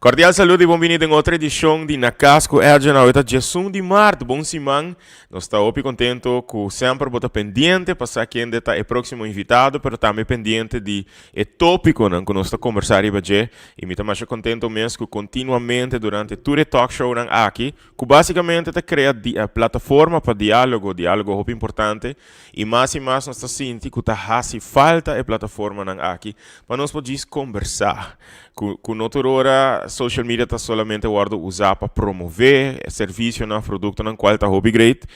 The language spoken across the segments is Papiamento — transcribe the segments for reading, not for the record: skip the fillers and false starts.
Cordial saludo y bon bini den otro edicion di Na Cas cu Edjean. Awe ta 11 di maart. Bon siman. Nos ta hopi contento cu semper bo ta pendiente pa sa kende ta e proximo invitado, pero tambe pendiente di e topiconan cu nos ta conversa riba dje. Y mi ta masha contento mes cu continuamente durante tur e talkshownan aki, cu basicamente ta crea plataforma pa dialogo, dialogo hopi importante, y mas y mas nos ta sinti cu ta haci falta e plataformanan aki pa nos por djis conversa. Cu no tur ora social media ta solamente wordo usa pa promove servicionan, productonan, cual ta hopi great,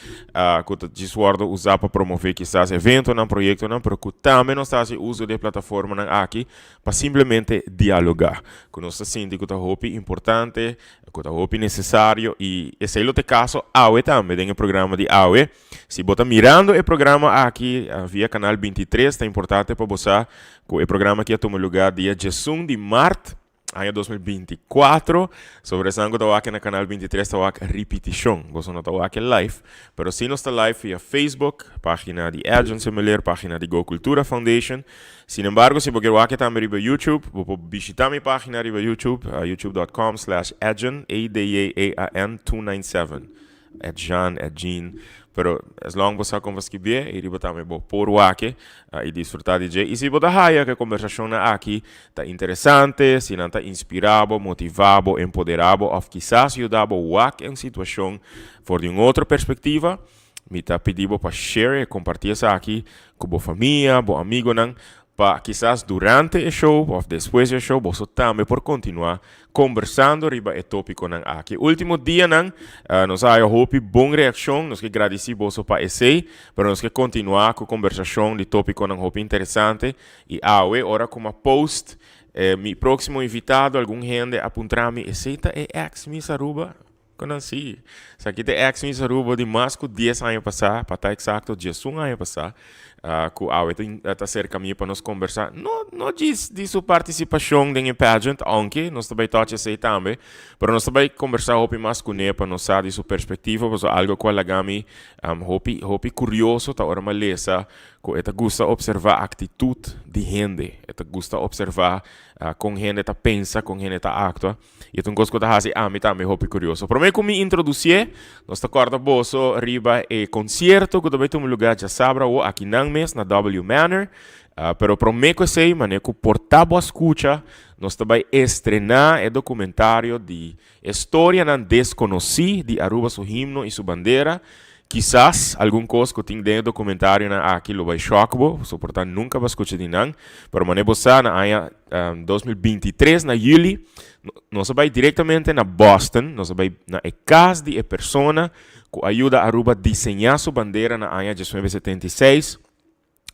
cu ta djis wordo usa pa promove kisas eventonan, proyectonan, pero cu tambe nos ta haci uso di e plataformanan aki pa simplemente dialoga, cu nos ta sinti cu ta hopi importante, cu ta hopi necesario, y esey lo ta e caso awe tambe den e programa di awe. Si bo ta mirando e programa aki via Canal 23, ta importante pa bo sa cu e programa aki a tuma lugar dia 11 di maart aña 2024. Sobre esnan cu ta wak na Canal 23 ta wak ripiticion. Boso no ta wak live, pero si nos ta live via Facebook, pagina di Edjean Semeleer, pagina di Go Cultura Foundation. Sin embargo, si bo kier wak tambe riba YouTube, bo por bishita mi pagina riba YouTube, youtube.com/Edjean, E D J E A N 297. Edjean, Edjean, pero as long bo sa kon pa skibié, i riba tambe bo por wak i disfrutá di dje. I si bo ta haya ku e kombersashonnan aki ta interesante, si nan ta inspirá bo, motivá bo, empoderá bo òf kisas yuda bo wak e un situashon for di un otro perspektiva, mi ta pidi bo pa share e kompartí esaki ku bo famia, bo amigonan, pa kisas durante e show of despues di e show boso tambe por continua conversando riba e topiconan aki. Ultimo dianan nos a haya hopi bon reaccion, nos ke gradici boso pa esey, pero nos ke continua cu conversacion di topiconan hopi interesante y awe ora cu m'a post mi proximo invitado algun hende a puntra mi esey ta e ex Miss Aruba? Con nan si. Esaki ta e ex Miss Aruba di mas cu 10 aña pasa, pa ta exacto 11 aña pasa, cu awe ta acerca mi pa nos conversa, no no djis di su participacion den e pageant, aunke nos ta bay touch esey tambe, pero nos ta bay conversa hopi mas cune pa nos sa di su perspectiva, pasobra algo cu a laga mi hopi hopi curioso ta ora mi a lesa cu e ta gusta observa actitud di hende, e ta gusta observa con hende ta pensa, con hende ta actua. I e ta un kos ku ta hasi ami tambe hopi kurioso. Promé ku mi introdusié, nos ta kòrda boso riba e konsierto ku ta bai tuma lugá djasabra awo akinan mes na W Manor. Pero promé ku esei, manera ku por ta bo a skucha, nos ta bai estrená e dokumentario di e storianan deskonosí di Aruba su himno i su bandera. Kisas algun kos ku tin den e dokumentarionan aki lo bai shòk bo, pasobra por ta nunka bo a skucha di nan. Pero manera bo sa, na aña 2023 na juli, nos a bai direktamente na Boston, nos a bai na e kas di e persona ku a yuda Aruba diseñá su bandera na aña 1976.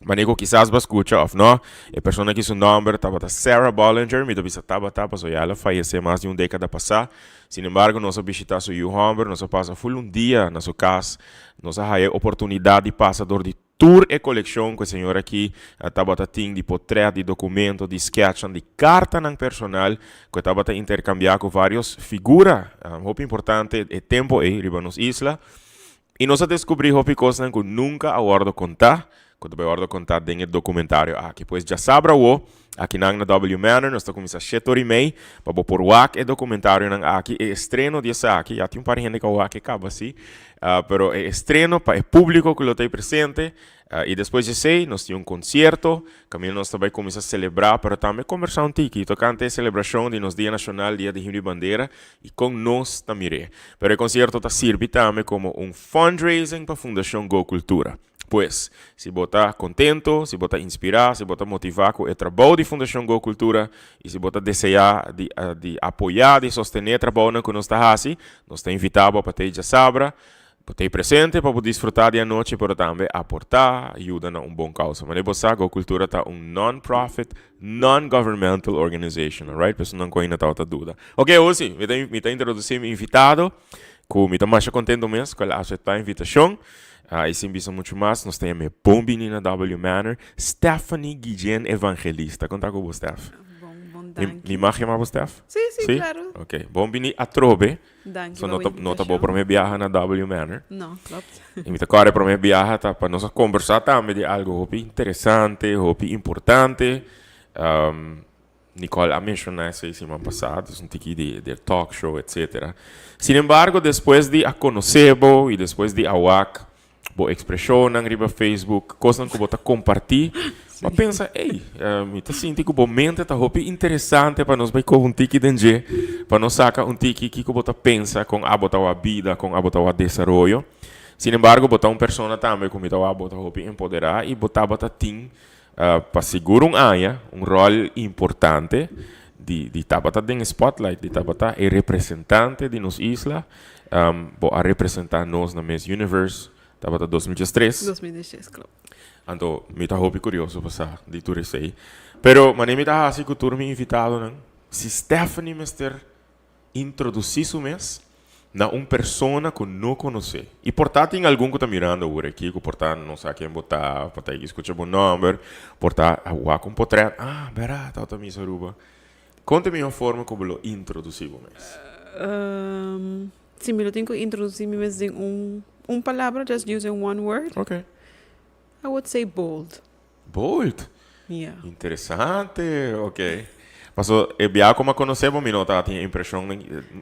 Manera ku kisas bo a skucha òf no, e persona aki su nòmber tabata Sarah Bollinger, mi ta bisa tabata pasobra ya el a fayesé mas di un dékada pasá. Sin embargo, nos a bishitá su yu hòmber, nos a pasa ful un dia na su kas, nos a haya e oportunidat di pasa dor di tur e kolekshon ku e señor aki tabata tin di potrèt, di dokumento, di skèchnan, di kartanan personal ku e tabata interkambiá ku vários figura hopi importante e tempu ei riba nos isla. I nos a deskubrí hopi kosnan ku nunka a wòrdu kontá, ku ta bai wòrdu kontá den e dokumentario aki. Pues djasabra awo, akinan na W Manor, nos ta kuminsá shete ora i mei pa bo por wak e dokumentarionan aki. E estreno di esaki, ya tin un par di hende ku a wak e kaba sí, pero e estreno pa e públiko ku lo ta ei presente. I despues di esei nos tin un konsierto kaminda nos ta bai kuminsá selebrá, pero tambe kombersá un tiki tokante e selebrashon di nos Dia Nashonal, Dia di Himno i Bandera, i kon nos ta mir'é. Pero e konsierto ta sirbi tambe komo un fundraising pa Fundashon Go Cultura. Pues, si bo ta kontento, si bo ta inspirá, si bo ta motivá ku e trabou di Fundashon Go Cultura i si bo ta deseá di di apoyá, di sostené e trabounan ku nos ta hasi, nos ta invitá bo pa ta ei djasabra. Bo ta ei presente pa bo disfrutá di anochi pero tambe aportá, yuda na un bon kousa. Manera bo sa, Go Cultura ta un non-profit, non-governmental organization, alright? P'esun nan ku ainda tabata duda. Ok, awor si, mi ta mi ta introdusí mi invitado. Ku mi ta masha kontento mes ku el a aseptá e invitashon. I sin bisa muchu mas, nos ta yam'é bon bini na W Manor, Stephanie Guillen Evangelista. Kon ta ku bo, Steph? Bon, bon, danki. Mi mag yama bo Steph? Sí, sí, klaro. Ok, bon bini atrobe. Danki So pa no bo ta, no ta bo invitashon. promé biaha na W Manor. No, klopt. I mi ta kòrda e promé biaha ta pa nos a kombersá tambe di algu hopi interesante, hopi importante. Nicole a menciona esey siman pasa, dus un tiki di di talk show etcetera. Sin embargo despues di a conoce bo y despues di a wak bo expresionnan riba Facebook, cosnan cu bo ta comparti, bo a pensa ey, mi ta sinti cu bo mente ta hopi interesante pa nos bay coge un tiki den dje, pa nos saca un tiki kico bo ta pensa con abo ta wak bida, con abo ta wak desaroyo. Sin embargo bo ta un persona tambe cu mi ta wak bo ta hopi empodera y bo tabata tin Pa sigur un aña, un ròl importante di di tabata den e spotlight, di tabata e representante di nos isla. Bo a representá nos na Miss Universe, tabata 2013. 2013, klopt. Anto mi ta hopi kurioso pa sa di tur esei. Pero manera mi ta hasi ku tur mi invitadonan, si Stephanie mester Introdusí su mes na un persona ku no konosé. I por ta tin algun ku ta mirando awor aki ku por ta no sa ken bo ta, por ta e skucha bo nòmber, por ta a wak un potrèt, ah, bèrdat, tabata Miss Aruba. Kon ta e mihó forma ku bo lo introdusí bo mes? Si mi lo tin ku introdusí mi mes den un un palabra, just using one word. Ok. I would say bold. Bold? Yeah. Interesante, ok. Paso e biaha ku mi a konosé bo mi no tabatin e impreshon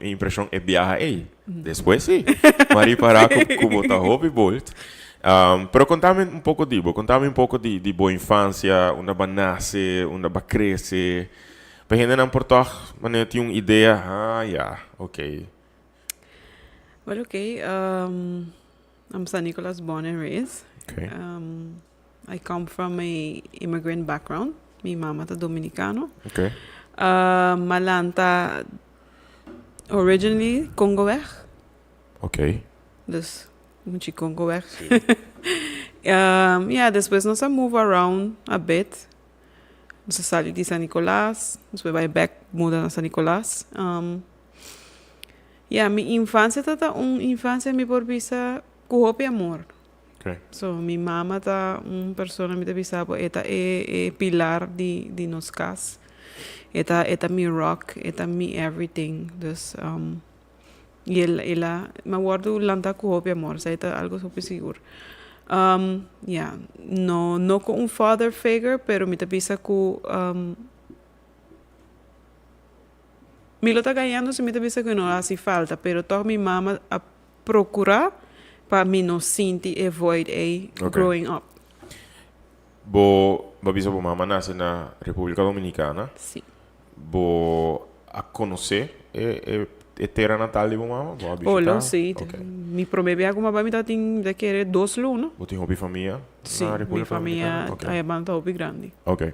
e impreshon e biaha ei. Despues si. Mi a ripará ku ku bo ta hopi bold. Pero konta mi un poko di bo, konta mi un poko di di bo infansia, unda bo a nase, unda bo a krese. Pa hendenan por tòg manera tin un idea, ah ya, ok. Well ok, I'm San Nicolas born and raised. Ok. I come from a immigrant background. Mi mama ta dominicano. Okay. M'a lanta originally Congoweg. Okay. Dus muchi Congoweg. Sí. Yeah, despues nos a move around a bit. Nos a sali di San Nicolas, despues bai bek muda na San Nicolas. Yeah, mi infancia ta ta un infancia mi por bisa cu hopi amor. So mi mama ta un persona mi ta bisa bo e ta e e pilar di di nos cas e ta e ta mi rock e ta mi everything dus y el el a mi a wordo lanta cu hopi amor esey ta algo hopi sigur ya no no cu un father figure pero mi ta bisa cu mi lo ta gañando si mi ta bisa cu no a haci falta pero toch mi mama a Procura pa mi no sinti e void ey growing up. Bo bo a bisa bo mama nace na Republica Dominicana. Si. Bo a conoce e e e tera natal di bo mama? Bo a bishita? Olo si. Mi prome bia cu mi a bai mi tabatin mi ta kere dos luna. Bo tin hopi famia na Republica Dominicana? Si, mi famia aya banda ta hopi grandi. Ok.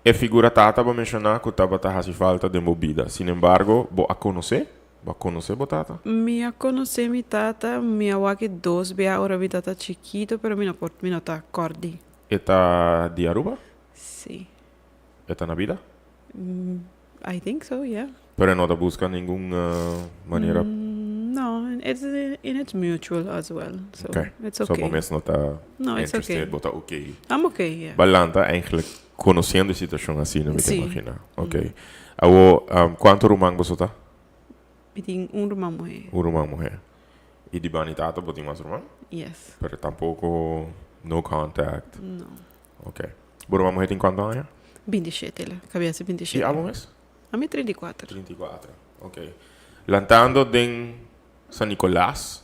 E figura tata bo menciona cu tabata haci falta den bo bida. Sin embargo, bo a conoce? Bo a conoce bo tata? Mi a conoce mi tata, mi a wak e dos bia ora mi tata chikito, pero mi no por, mi no ta cordi. E ta di Aruba? Si. E ta na bida? I think so, yeah. Pero e no ta busca ningun manera? No, it's, and it's mutual as well, so Okay. it's okay. So bo mes no ta No, it's okay. interested, bo ta okay. I'm okay, yeah. Bo a lanta eigenlijk conociendo e situacion asina, mi ta Si. imagina. Okay. Awo, cuanto ruman boso ta? Mi tin un ruman muhé. Un ruman muhé. I di bani tata bo tin mas ruman? Yes. Pero tampoco no contact? No. Ok. Bo ruman muhé tin cuanto aña? 27 la. Cabia hasi 27. I abo mes? Ami 34. 34, ok. Lantando den San Nicolas,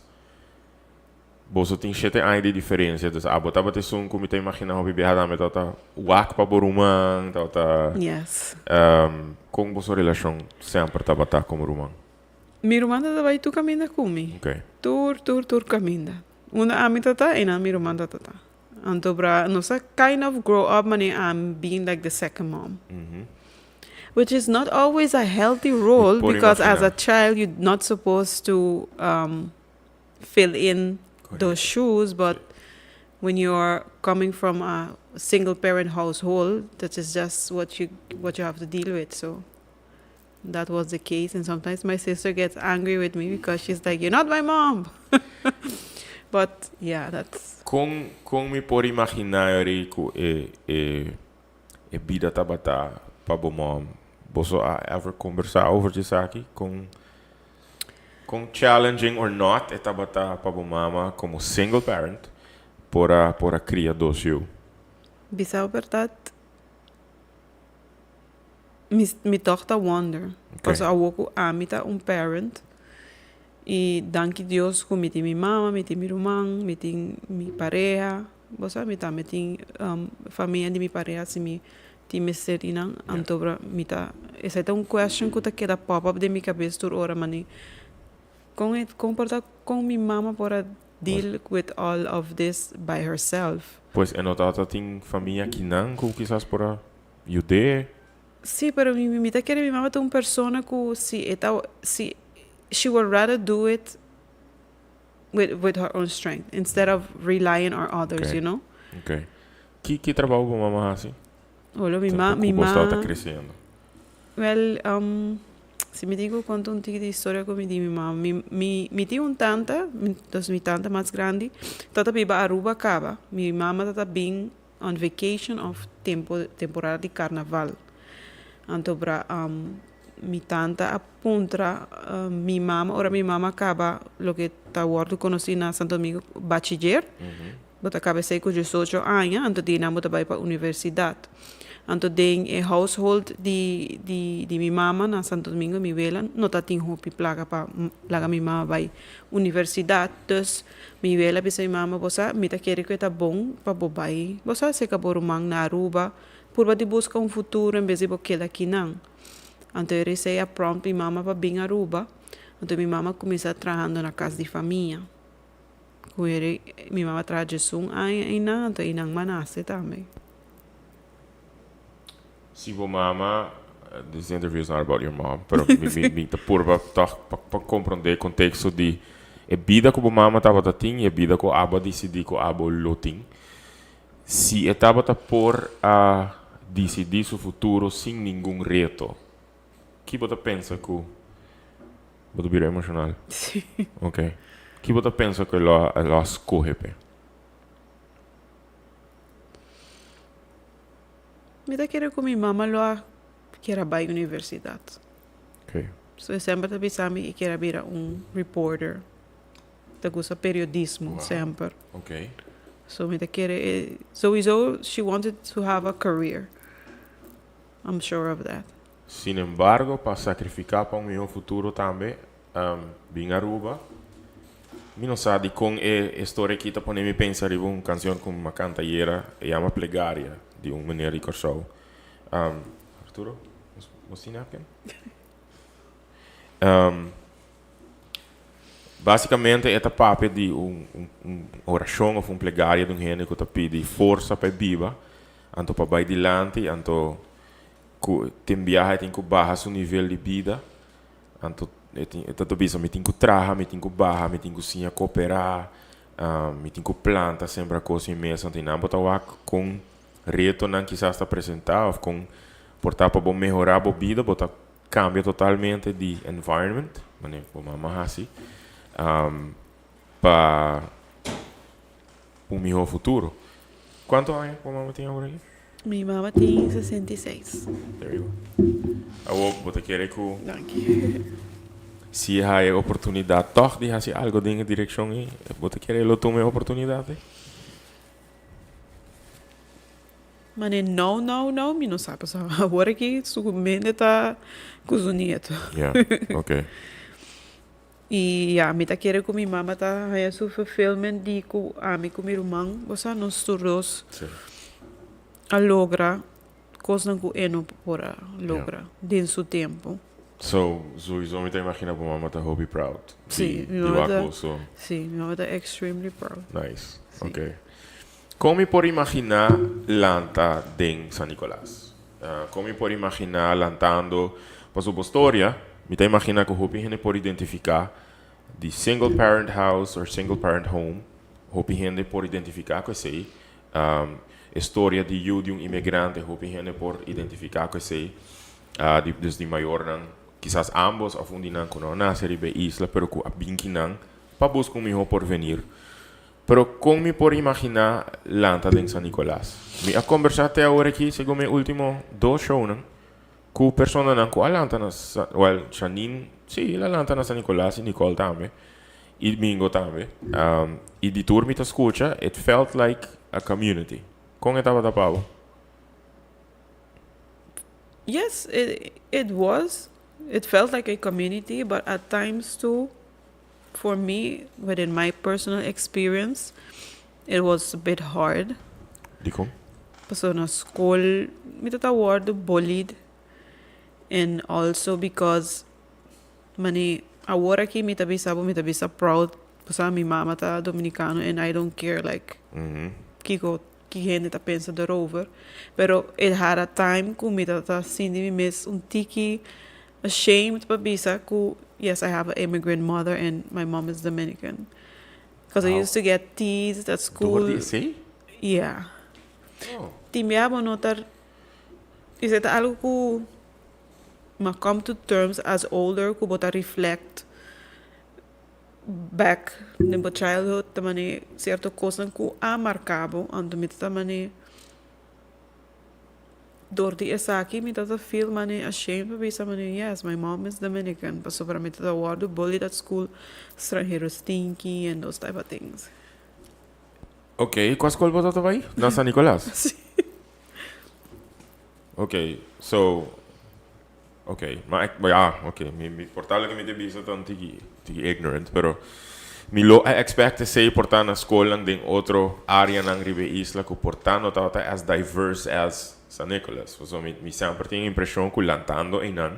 Boso tin shete aña di diferencia, dus abo tabata esun cu mi ta imagina hopi biaha tambe tabata wak pa bo ruman, tabata. Yes. Con boso relacion semper tabata como ruman? Mi ruman tabata bay tur caminda cu mi. Okay. Tur, tur, tur caminda. Unda ami tata, einan mi ruman tabata. Anto bra nos a kind of grow up manera ami being like the second mom. Which is not always a healthy role because as a child you not supposed to fill in those shoes but when you are coming from a single parent household that is just what you what you have to deal with so that was the case and sometimes my sister gets angry with me because she's like you're not my mom but yeah that's Kon kon mi por imaginá yori ku e e e bida tabata pa bo mom? Boso a ever kombersá over di esaki? Kon Kon challenging or not e tabata pa bo mama como single parent por a por a cria dos yu? Bisa bo berdad, Mi mi tòg ta wonder. Pasobra awor ku ami ta un parent i danki Dios ku mi tin mi mama, mi tin mi ruman, mi tin mi pareha, bo sa mi tambe tin famia di mi pareha si mi tin mester di nan. Anto mi ta esei ta un question ku ta keda pop up den mi kabes tur ora mane kon e kon por ta kon mi mama por a deal with all of this by herself. Pues e no tabata tin famia kinan ku kisas por a yud'é? Sí, pero mi mi ta kere mi mama ta un persona ku si e ta si she would rather do it with with her own strength instead of relying on others, you know. Ok. Ki ki trabou bo mama hasi? Olo mi ma mi Tempu ku bo ma tabata kresiendo. Wel, si mi tin ku konta un tiki di historia ku mi di mi mama. Mi mi mi tin un tanta, dus mi tanta mas grandi, tabata biba Aruba kaba. Mi mama tabata bin on vacation of tempo temporada di carnaval. Anto bra mi tanta a puntra mi mama ora mi mama caba loke ta wordo conoci na Santo Domingo bachiller, bo ta caba esey cu diesocho aña anto di nan bo ta bay pa universidad. Anto den e household di di di mi mama na Santo Domingo mi wela no ta tin hopi placa pa laga mi mama bay universidad dus Mi wela bisa mi mama, Bo sa, mi ta kere ku e ta bon pa bo bai. Bo sa seka bo ruman na Aruba, purba di buska un futuro en bes di bo keda akinan. Anto e resei a prompt mi mama pa bin Aruba. Anto mi mama kuminsá trahando na kas di famia. Ku e mi mama traha djesun aña einan, anto einan m'a nase tambe. Si bo mama, this interview is not about your mom, pero mi mi mi ta purba tòg pa pa komprondé e konteksto di e bida ku bo mama tabata tin i e bida ku abo a disidí ku abo lo tin. Si e tabata por a disidí su futuro sin ningun reto, ki bo ta pensa ku bo ta bira emoshonal? Sí. Ok. Ki bo ta pensa ku e lo a lo a skohe p'e? Mi ta kere ku mi mama lo a kier a bai universidat. Okay. So e semper ta bisa mi e kier a bira un reporter. Ta gusta periodismo semper. Okay. So mi ta kere e souiso she wanted to have a career. I'm sure of that. Sin embargo pa sacrifica pa un miho futuro tambe bin Aruba. Mi no sa dikon e e storia aki ta pone mi pensa riba un cancion cu mi a canta ayera, e yama Plegaria di un meneer di Corsou. Arturo, nos tin napkin? Basicamente e ta papia di un un oracion of un plegaria di un hende cu ta pidi forsa pa e biba, anto pa bay dilanti, anto cu tin biaha e tin cu baha su nivel di bida. Anto e tin e ta ta bisa mi tin ku traha, mi tin ku baha, mi tin ku siña kooperá, mi tin ku planta sembra kos mi mes. Anto nan bo ta wak kon retonan kisas ta presentá òf kon por ta pa bo mehorá bo bida, bo ta kambia totalmente di environment, manera ku bo mama hasi, pa un mihó futuro. Kuantu aña bo mama tin awor aki? Mi mama tin 66. There you go. Awor bo ta kere ku Danki. si e haya e oportunidat tòg di hasi algo den e direkshon ei, bo ta kere e lo tuma e oportunidat ei? Mane no, no, no, mi no sa pasobra awor aki su mente ta ku su nieto. Ya, oké. I ya, mi ta kere ku mi mama ta haña su fulfillment di ku ami ku mi ruman, bo sa, nos tur dos a logra kosnan ku e no por a logra den su tempu. So, souiso mi ta imagina bo mama ta hopi proud di di wak boso. Sí, mi mama ta extremely proud. Nice, ok. Kon mi por imaginá lanta den San Nicolas? Kon mi por imaginá lantando pasobra bo storia mi ta imaginá ku hopi hende por identifiká di single parent house or single parent home hopi hende por identifiká ku esei e storia di yu di un inmigrante hopi hende por identifiká ku esei di dus di mayornan kisas ambos òf un di nan ku no a nase riba e isla pero ku a bin kinan pa buska un mihó porvenir. Pero kon mi por imaginá lanta den San Nicolas? Mi a kombersá te awor aki, segun mi último dos shownan, ku personanan ku a lanta na San, wèl, Janine, sí, el a lanta na San Nicolas i Nicole tambe, i Mingo tambe. I di tur mi ta skucha, it felt like a community. Kon e tabata pa bo? Yes, it was. It felt like a community, but at times too, for me, within my personal experience, it was a bit hard. Dikon? Paso na skol, mi tabata wordo bullied. And also because mane awor aki mi ta bisa mi ta bisa proud paso mi mama ta dominicano and I don't care like kiko ki hende ta pensa erover. Pero it had a time ku mi ta sinti mi mes un tiki ashamed pa bisa ku yes, I have an immigrant mother and my mom is Dominican. Because I used to get teased at school. Door di esei? Yeah. Oh. Tin bia bo no ta esei ta algo ku m'a come to terms as older ku bo ta reflect back den bo childhood ta mane cierto cosnan ku a marca bo, anto mi ta mane door di esaki mi ta feel mane ashamed pa bisa mane yes, my mom is Dominican, pasobra mi ta wordo bullied at school, stranhero stinky and those type of things. Ok, cua school bo tabata bay? Na San Nicolas? Si. Ok, so ok, ma ja, ok, mi por ta loke mi ta bisa ta un tiki tiki ignorant, pero mi lo a expect esey por ta na scolnan den otro areanan riba e isla cu por ta no tabata as diverse as San Nicolas. Pasobra mi semper tin e impresion cu lantando eynan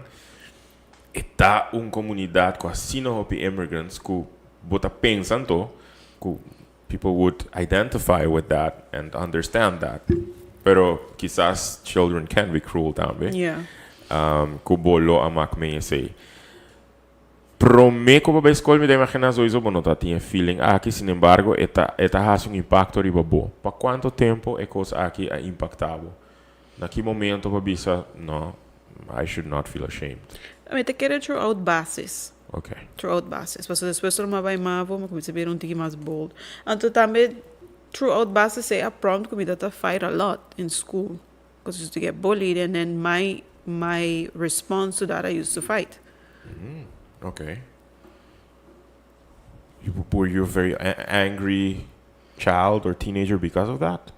e ta un comunidad cu asina hopi immigrants cu bo ta pensa anto cu people would identify with that and understand that. Pero kisas children can be cruel tambe. Cu bo lo a mak mee esey. Prome cu bo bay scol mi ta imagina sowieso bo no ta tin e feeling aki, sin embargo e ta haci un impacto riba bo. Pa cuanto tempo e cos aki a impacta bo? Na ki momento bo a bisa, "No, I should not feel ashamed"? Mi ta kere throughout basis. Throughout basis. Paso despues ora mi a bay mavo, mi a cuminsa bira un tiki mas bold. Anto tambe throughout basis e a prompt cu mi ta fight a lot in school. Because I used to get bullied and then my response to that, I used to fight. Okay. Were you a very angry child or teenager because of that?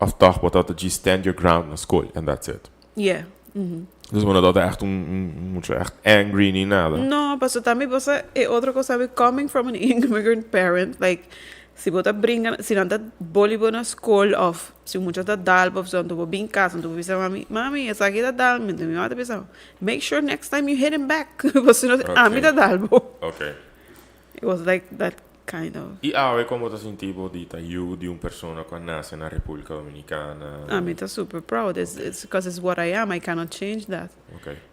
Of toch bo tabata just stand your ground na school and that's it? Yeah. Dus bo no tabata echt un mucho echt angry ni nada? No, paso tambe bosa e otro cosa sabe, coming from an immigrant parent, like si bo ta brinca, si nan ta bully bo na school of si mucha ta dal bo of so, anto bo bin cas, anto bo bisa mami, "Mami, esaki ta dal mi." Anto mi mama ta bisa, "Make sure next time you hit him back. Paso no, ami ta dal bo." It was like that kind of. Y awe con bo ta sinti bo di ta yiu di un persona cu a nace na Republica Dominicana? Ami ta super proud. It's because it's what I am. I cannot change that.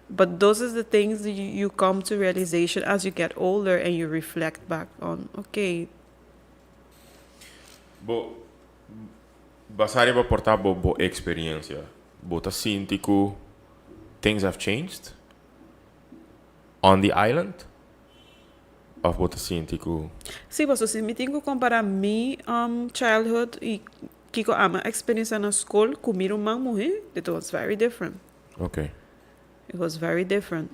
But those is the things that you come to realization as you get older and you reflect back on, okay. Bo basa riba por ta bo experiencia, bo ta sinti cu things have changed on the island? Of bo ta sinti cu? Si, paso si mi tin cu compara mi childhood y kiko ami a experiencia na school cu mi ruman muhe, it was very different. It was very different.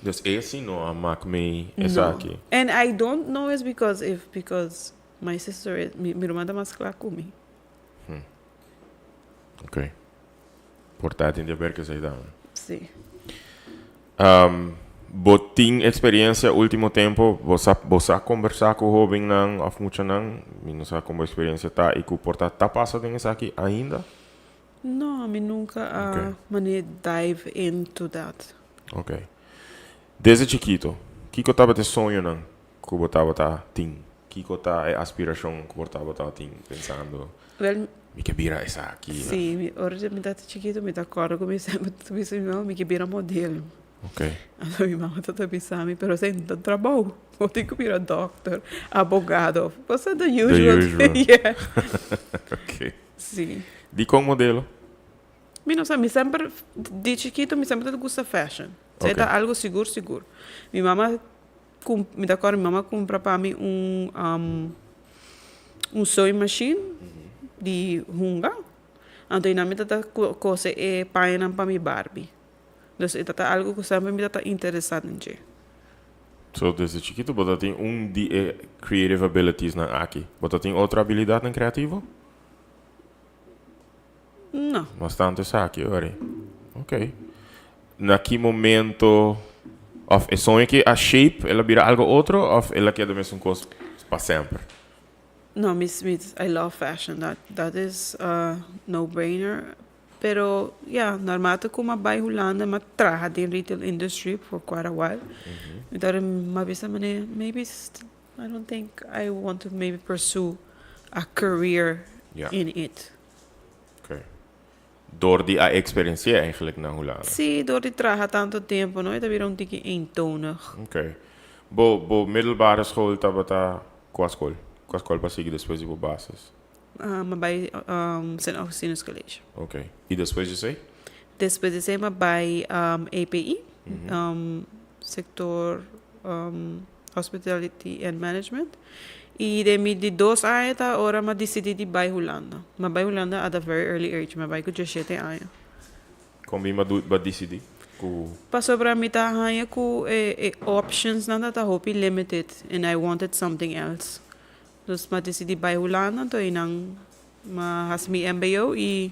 Dus esey no a mak mi esaki. No. And I don't know is because if because my sister is, mi ruman ta mas cla cu mi. Ok. Por ta tin di haber cu esey tambe. Si. Bo tin experiencia ultimo tempo, bo sa conversa cu hobennan of muchanan, mi no sa con bo experiencia ta y cu por ta ta pasa den esaki ainda? No, mi nunca a mane dive into that. Ok. Desde chikito, kiko tabata e soñonan cu bo tabata tin? Kiko ta e aspiracion cu bo tabata tin pensando? Well, Mi ke bira esaki. Si, ora mi tabata chikito, mi ta acorda cu mi semper ta bisa mi mama, mi ke bira modelo. Anto mi mama ta bisa mi, "Pero esey no ta trabou. Bo tin cu bira doctor, abogado." Cosa the usual. The usual. Yeah. Si. Di con modelo? Mi no sa, mi semper, di chikito mi semper ta gusta fashion. Esey ta algo sigur sigur. Mi mama, mi ta acorda mi mama cumpra pa mi un sewing machine di hunga. Anto eynan mi ta cose e pañanan pa mi Barbie. Dus e ta algo cu semper mi ta interesa den dje. So desde chikito bo ta tin un di e creative abilities nan aki. Bo ta tin otro habilidad nan creativo? No. Bastante esaki, ori. Ok. Na ki momento of e soño ki a shape el a bira algo otro of el a keda mesun cos pa semper? No, mi mi I love fashion that that is a no brainer pero ya naarmate cu mi a bay Hulanda mi a traha den retail industry for quite a while mi ta mi a bisa mane maybe I don't think I want to maybe pursue a career in it. Ok. Door di a experienci'é eigenlijk na Hulanda. Sí, door di traha tanto tempo, no? E ta bira un tiki eentonig. Ok. Bo, bo middelbare school tabata kua skol? Kua skol bo a sigui despues di bo basis? Mi a bai Sint Augustinus College. Ok. I despues di esei? Despues di esei mi a bai API, sector Hospitality and Management. Y den mi di dos aña ta ora mi a dicidi di bay Hulanda. Mi a bay Hulanda at a very early age, mi a bay cu dieshete aña. Con bin bo a dicidi cu. Pasobra mi ta haña cu e e optionsnan ta ta hopi limited and I wanted something else. Dus mi a dicidi bay Hulanda anto eynan mi a haci mi mbo y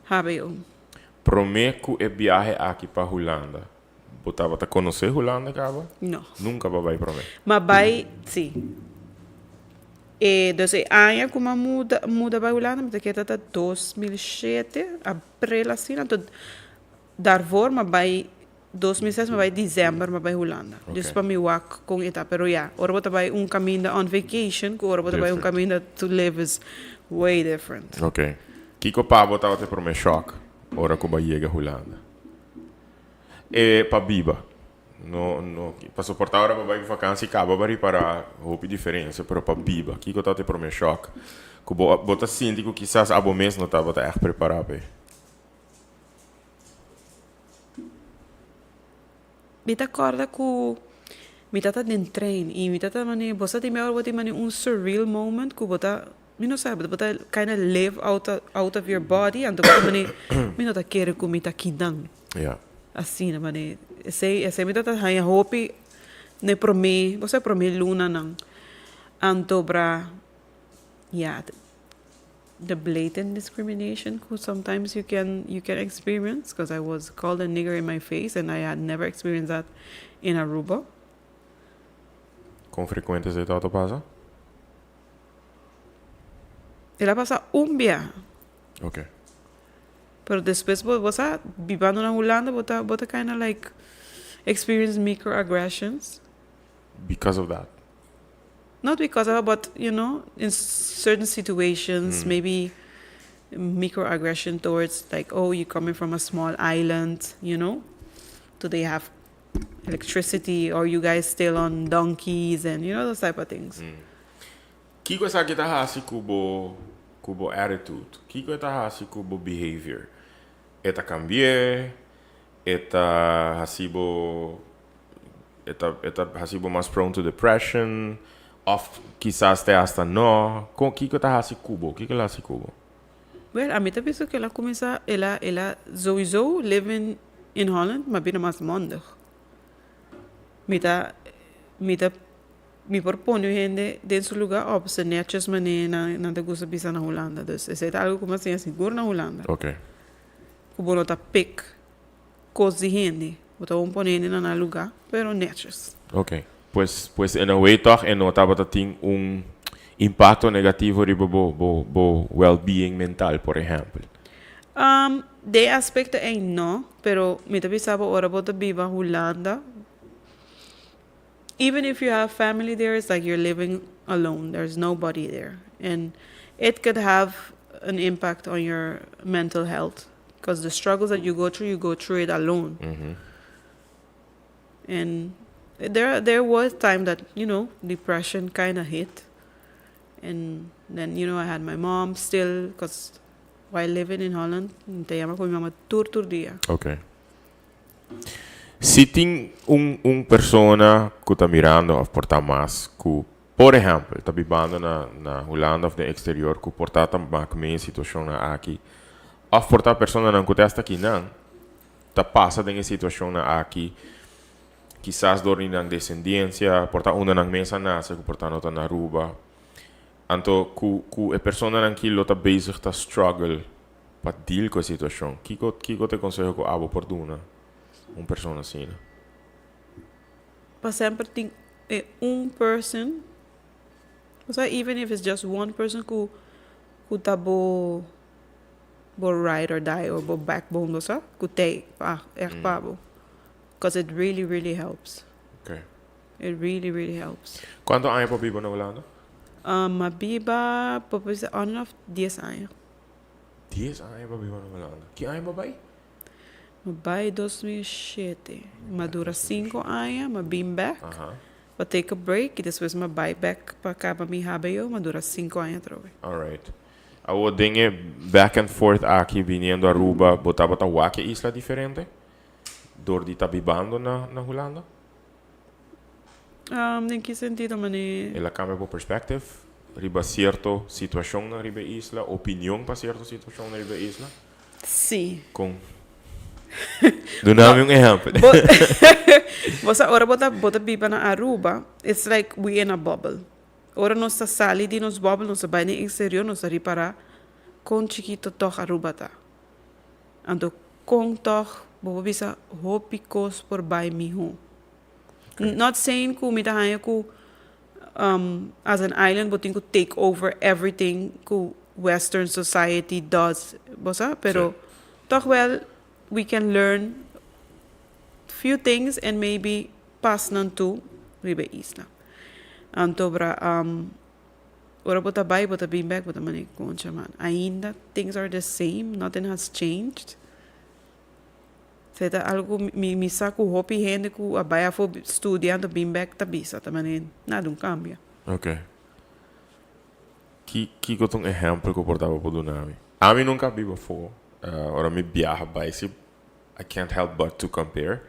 hbo. Prome cu e biahe aki pa Hulanda, Bo tabata konosé Hulanda kaba? No. Nunka bo a bai promé? M'a bai, sí. E, dus e aña ku m'a muda, muda bai Hulanda, mi ta kere ta 2007, aprel asina. Anto daarvoor m'a bai 2006 m'a bai december m'a bai Hulanda. Ok. Dus pa mi wak kon e ta. Pero ya, ora bo ta bai un kaminda on vacation ku ora bo ta bai un Different. kaminda to live is way different. Ok. Kiko pa bo tabata e promé shòk ora ku bo a yega Hulanda? E pa biba. No, no, pa soporta ora bo bai ku vakansi kaba bo a ripara hopi diferensia, pero pa biba, kiko ta e prome shòk ku bo bo ta sinti ku kisas abo mes no tabata ègt prepará p'e? Mi ta kòrda ku mi ta ta den trein i mi ta ta mane, bo sa tin mei ora bo tin mane un surreal moment ku bo ta, mi no sa, bo ta kinda live out out of your body, anto bo ta mane, mi no ta kere ku mi ta kinan. Ja. Asina mane esei esei mi ta haña hopi na e prome bo sa e prome lunanan anto bra ya the blatant discrimination ku sometimes you can you can experience cause I was called a nigger in my face and I had never experienced that in Aruba. Kon frekuente esei tabata pasa? El a pasa un biaha. Ok. Pero despues bo bo sa bibando na Hulanda bo ta bo ta kinda like experience microaggressions. Because of that? Not because of but you know in certain situations maybe microaggression towards like oh you coming from a small island you know do they have electricity or you guys still on donkeys and you know those type of things. Kiko esaki ta hasi ku bo ku bo attitude? Kiko e ta hasi ku bo behavior? E ta kambi'é? E ta hasi bo e ta e ta hasi bo mas prone to depression? Òf kisas te asta nò? Kon kiko e ta hasi ku bo? Kiko el a hasi ku bo? Well, ami ta bisa ku el a kuminsá el a el a souiso living in Holland mi a bira mas mondig. Mi ta mi ta Mi por pone un hende den su luga op se netjes manera nan nan ta gusta bisa na Hulanda. Dus esei ta algo ku mi a siña sigur na Hulanda. Ok. Ku bo no ta pik kos di hende. Bo ta bon pone hende na nan luga, pero netjes. Ok. Pues, pues in a way tòg e no tabata tin un impakto negativo riba bo, bo, bo well-being mental, por ehèmpel. Den e aspekto ei no, pero mi ta bisa bo ora bo ta biba Hulanda, Even if you have family there it's like you're living alone there's nobody there and it could have an impact on your mental health because the struggles that you go through you go through it alone and there there was time that you know depression kinda hit and then you know I had my mom still because while living in Holland mi ta yama ku mi mama tur tur dia. Okay. Si tin un un persona ku ta mirando òf por ta mas ku, por ehèmpel, ta bibando na na Hulanda òf den eksterior ku por ta ta mak mee e situashonnan aki, òf por ta personanan ku ta hasta kinan ta pasa den e situashonnan aki, kisas dor di nan desendiensia, por ta unda nan mes a nase ku por ta no ta na Aruba. Anto ku ku e personanan ki lo ta bezig ta struggle. pa deal ku e situashon. Kiko kiko ta e konseho ku abo por duna un persona asina? Pa semper tin e un person, osea even if it's just one person ku ku ta bo bo ride or die or bo backbone bo sa ku t'ei pa ègt pa bo cause it really really helps. Okay. It really really helps. Kuantu aña bo biba na Hulanda? Mi a biba bo por bisa on and off dies aña. Dies aña bo biba na Hulanda. Ki aña bo bai? Mi bai 2007. Mi a dura sinku aña, mi a bin bek pa take a break y despues mi a bai bek pa kaba mi hbo, mi a dura sinku aña atrobe. Alright. Awor den e back and forth aki biniendo Aruba bo tabata wak e isla diferente dor di ta bibando na na Hulanda? Den ki sentido mane? El a cambia bo perspective riba cierto situacionnan riba e isla, opinion pa cierto situacionnan riba e isla? Sí. Con? Duna mi un ehempel. Bo, bo sa ora bo ta bo ta biba na Aruba, it's like we in a bubble. Ora nos ta sali di nos bubble, nos ta bai den exterior, nos ta ripara con chikito tog Aruba ta. Anto kon tòg bo por bisa hopi kos por bai mihó? Not saying ku mi ta haña ku as an island bo tin ku take over everything ku western society does, bo sa? Pero tòg wèl we can learn few things and maybe pas nan tur riba e isla. Anto bra. Ora bo ta bai bo ta bin bek bo ta mane concha man ainda things are the same nothing has changed se ta algo cu mi mi sa cu hopi hende cu a bai afo studia anto bin bek ta bisa ta mane nada un cambia. Ok. Ki kiko ta un ehempel cu por taba por duna mi? Ami nunca a biba afo. Ora mi biaha bai si I can't help but to compare.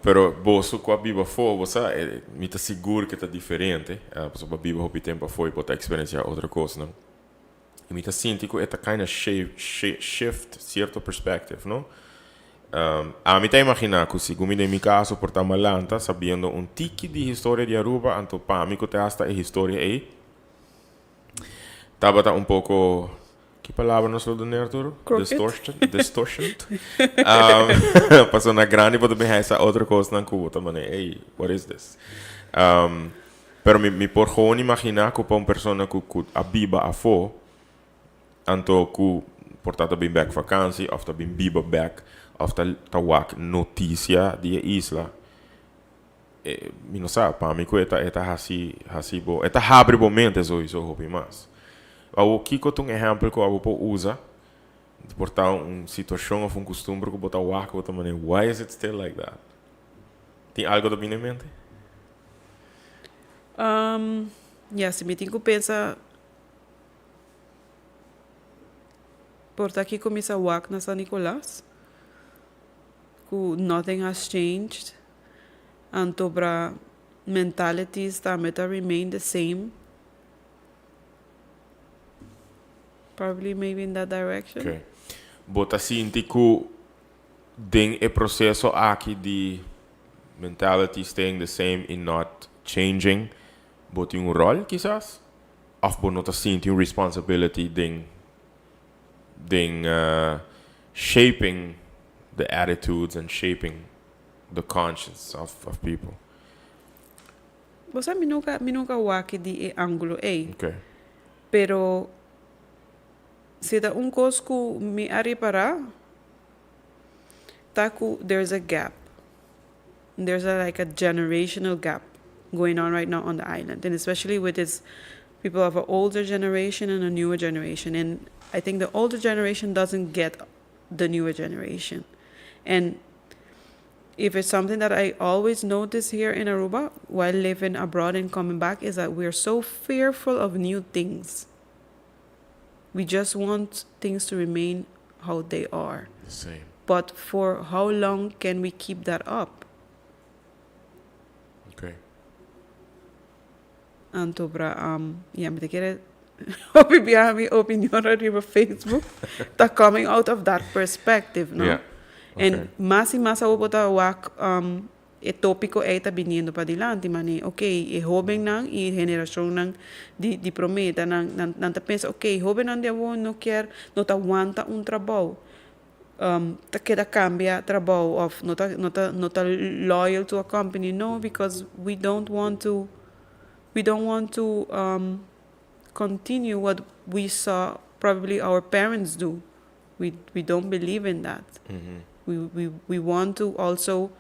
Pero boso cu a biba afo, bo sa, mi ta sigur cu ta diferente, pasobra bo a biba hopi tempo afo y bo ta experiencia otro cosnan. Y mi ta sinti cu e ta kinda shift cierto perspective, no? Ami ta imagina cu si cu mi den mi caso por ta malanta sabiendo un tiki di historia di Aruba, anto pa mi cu ta hasta e historia ey tabata un poco. Ki palabra nos lo duna Arturo? Crooked. Distortion. Distortion. Um, pasobra na grandi bo ta bin hesa otro kosnan ku bo ta mane, hey, what is this? Um, pero mi, mi por gewoon imagina ku pa un persona ku, ku a biba afó, anto ku por ta ta bin bek vakansi òf ta bin biba bek òf ta, ta wak notisia di e isla, e, mi no sa, pa mi ku e ta, e ta hasi, hasi bo, e ta habri bo mente sowiso hopi mas. Awor kiko ta un ehèmpel ku abo por usa por ta un situashon òf un kustumber ku bo ta wak ku bo ta manera why is it still like that? Tin algo ta bini na mente? Ya, si mi tin ku pensa por ta kiko mi sa wak na San Nicolas ku nothing has changed anto bra mentalities tambe ta remain the same. Probably maybe in that direction. Okay. Bo ta sinti ku den e proseso aki di mentality staying the same y not changing, bo tin un rol kisas? Of bo no ta sinti un responsibility den den shaping the attitudes and shaping the conscience of of people? Bo sa mi nunca mi nunca wak di e angulo ey. Okay. Pero si ta un cos cu mi a ripara ta cu there's a gap. There's a like a generational gap going on right now on the island and especially with this people of a older generation and a newer generation and I think the older generation doesn't get the newer generation and if it's something that I always notice here in Aruba while living abroad and coming back is that we are so fearful of new things. We just want things to remain how they are. The same. But for how long can we keep that up? Okay. Anto bra um, ja, mi ta kere hopi biaha mi opinion riba Facebook ta coming out of that perspective, no? Yeah. En mas y mas awo bo ta wak um, e tópiko ei ta biniendo padilanti, mane ok, e hóbennan i e generashonnan di di promé ta nan nan nan ta pensa ok, hóbennan di awor no kier no ta wanta un trabou, ta keda kambia trabou òf no ta no ta no ta loyal to a company, no because we don't want to we don't want to continue what we saw probably our parents do, we we don't believe in that, we we we want to also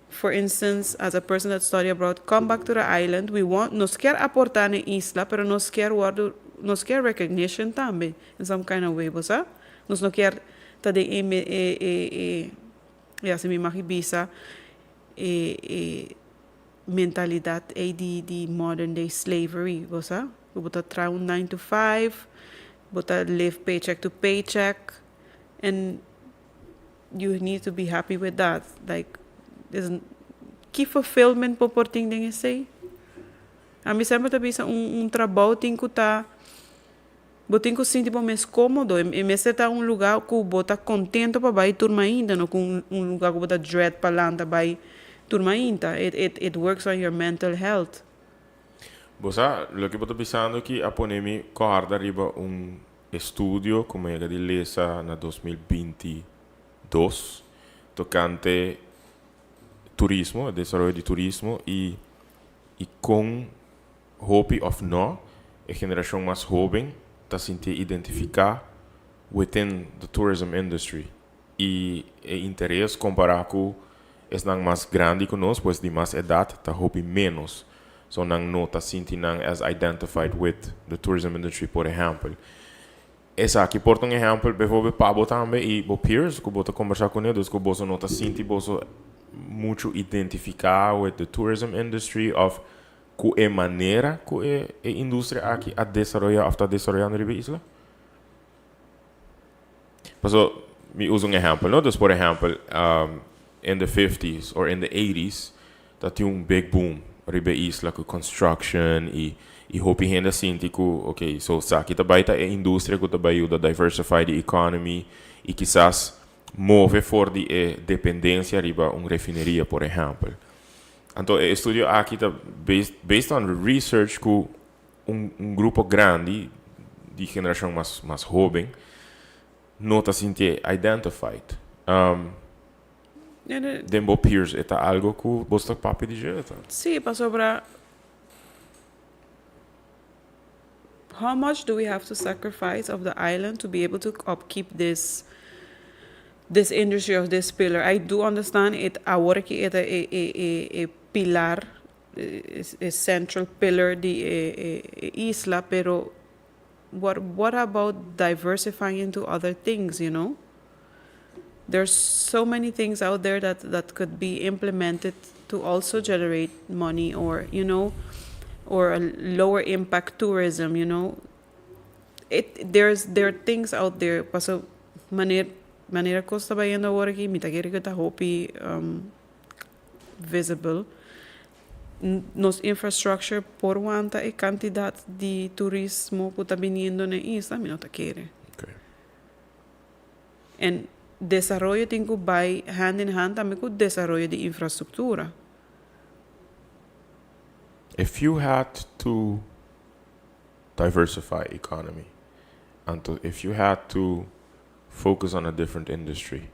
for instance as a person that study abroad come back to the island we want nos kier aporta na e isla pero nos kier wordo nos kier recognition tambe in some kind of way bo sa nos no kier ta den e e e e ya si mi mag bisa e e mentalidad ey di di modern day slavery bo sa ku bo ta traha un nine to five bo ta live paycheck to paycheck and you need to be happy with that like ki fulfillment bo por tin den esey? Ami semper ta bisa un un trabou tin ku ta bo tin ku sinti bo mes komodo e mester ta un luga ku bo ta kontento pa bai tur mainta no ku un luga ku bo ta dread pa lanta bai tur mainta it it it works on your mental health. Bo sa loke bo ta bisando aki a pone mi kòrda riba un Estudio ku mi yega di lesa na 2022 tokante turismo, e desaroyo di turismo i i kon hopi òf nò e generashon mas hóben ta sintié identifiká within the tourism industry i e interes kompará ku esnan mas grandi ku nos, pues di mas edat, ta hopi ménos. So nan no ta sinti nan as identified with the tourism industry, por ehèmpel. Esaki por ta un ehèmpel bijvoorbeeld pa bo tambe i bo peers ku bo ta kombersá kuné, dus ku boso no ta sinti boso muchu identifiká with the tourism industry òf ku e manera ku e e industria aki a desaroyá òf ta desaroyando riba e isla? Paso, mi usa un ehèmpel, no? Dus por ehèmpel, in the fifties or in the eighties ta tin un big boom riba e isla ku construction i i hopi hende a sinti ku ok, so esaki ta bai ta e industria ku ta bai yuda diversify di economy i kisas move for di e dependensia riba un refineria por ehèmpel. Anto e estudio aki ta based based on research ku un un grupo grandi di generashon mas mas hoben no ta sintié identified. Den bo peers e ta algo ku bo ta papia di dje? Sí, pasobra how much do we have to sacrifice of the island to be able to upkeep this this industry of this pillar? I do understand it awor aki e ta e e e e pilar e central pillar di e e isla pero what what about diversifying into other things you know there's so many things out there that that could be implemented to also generate money or you know or a lower impact tourism you know it there's there are things out there paso manera manera cos ta bayendo awor aki mi ta kere cu ta hopi visible nos infrastructure por wanta e cantidad di turismo cu ta biniendo na e isla mi no ta kere. En desaroyo tin cu bay hand in hand tambe cu desaroyo di infrastructura. If you had to diversify economy anto if you had to focus on a different industry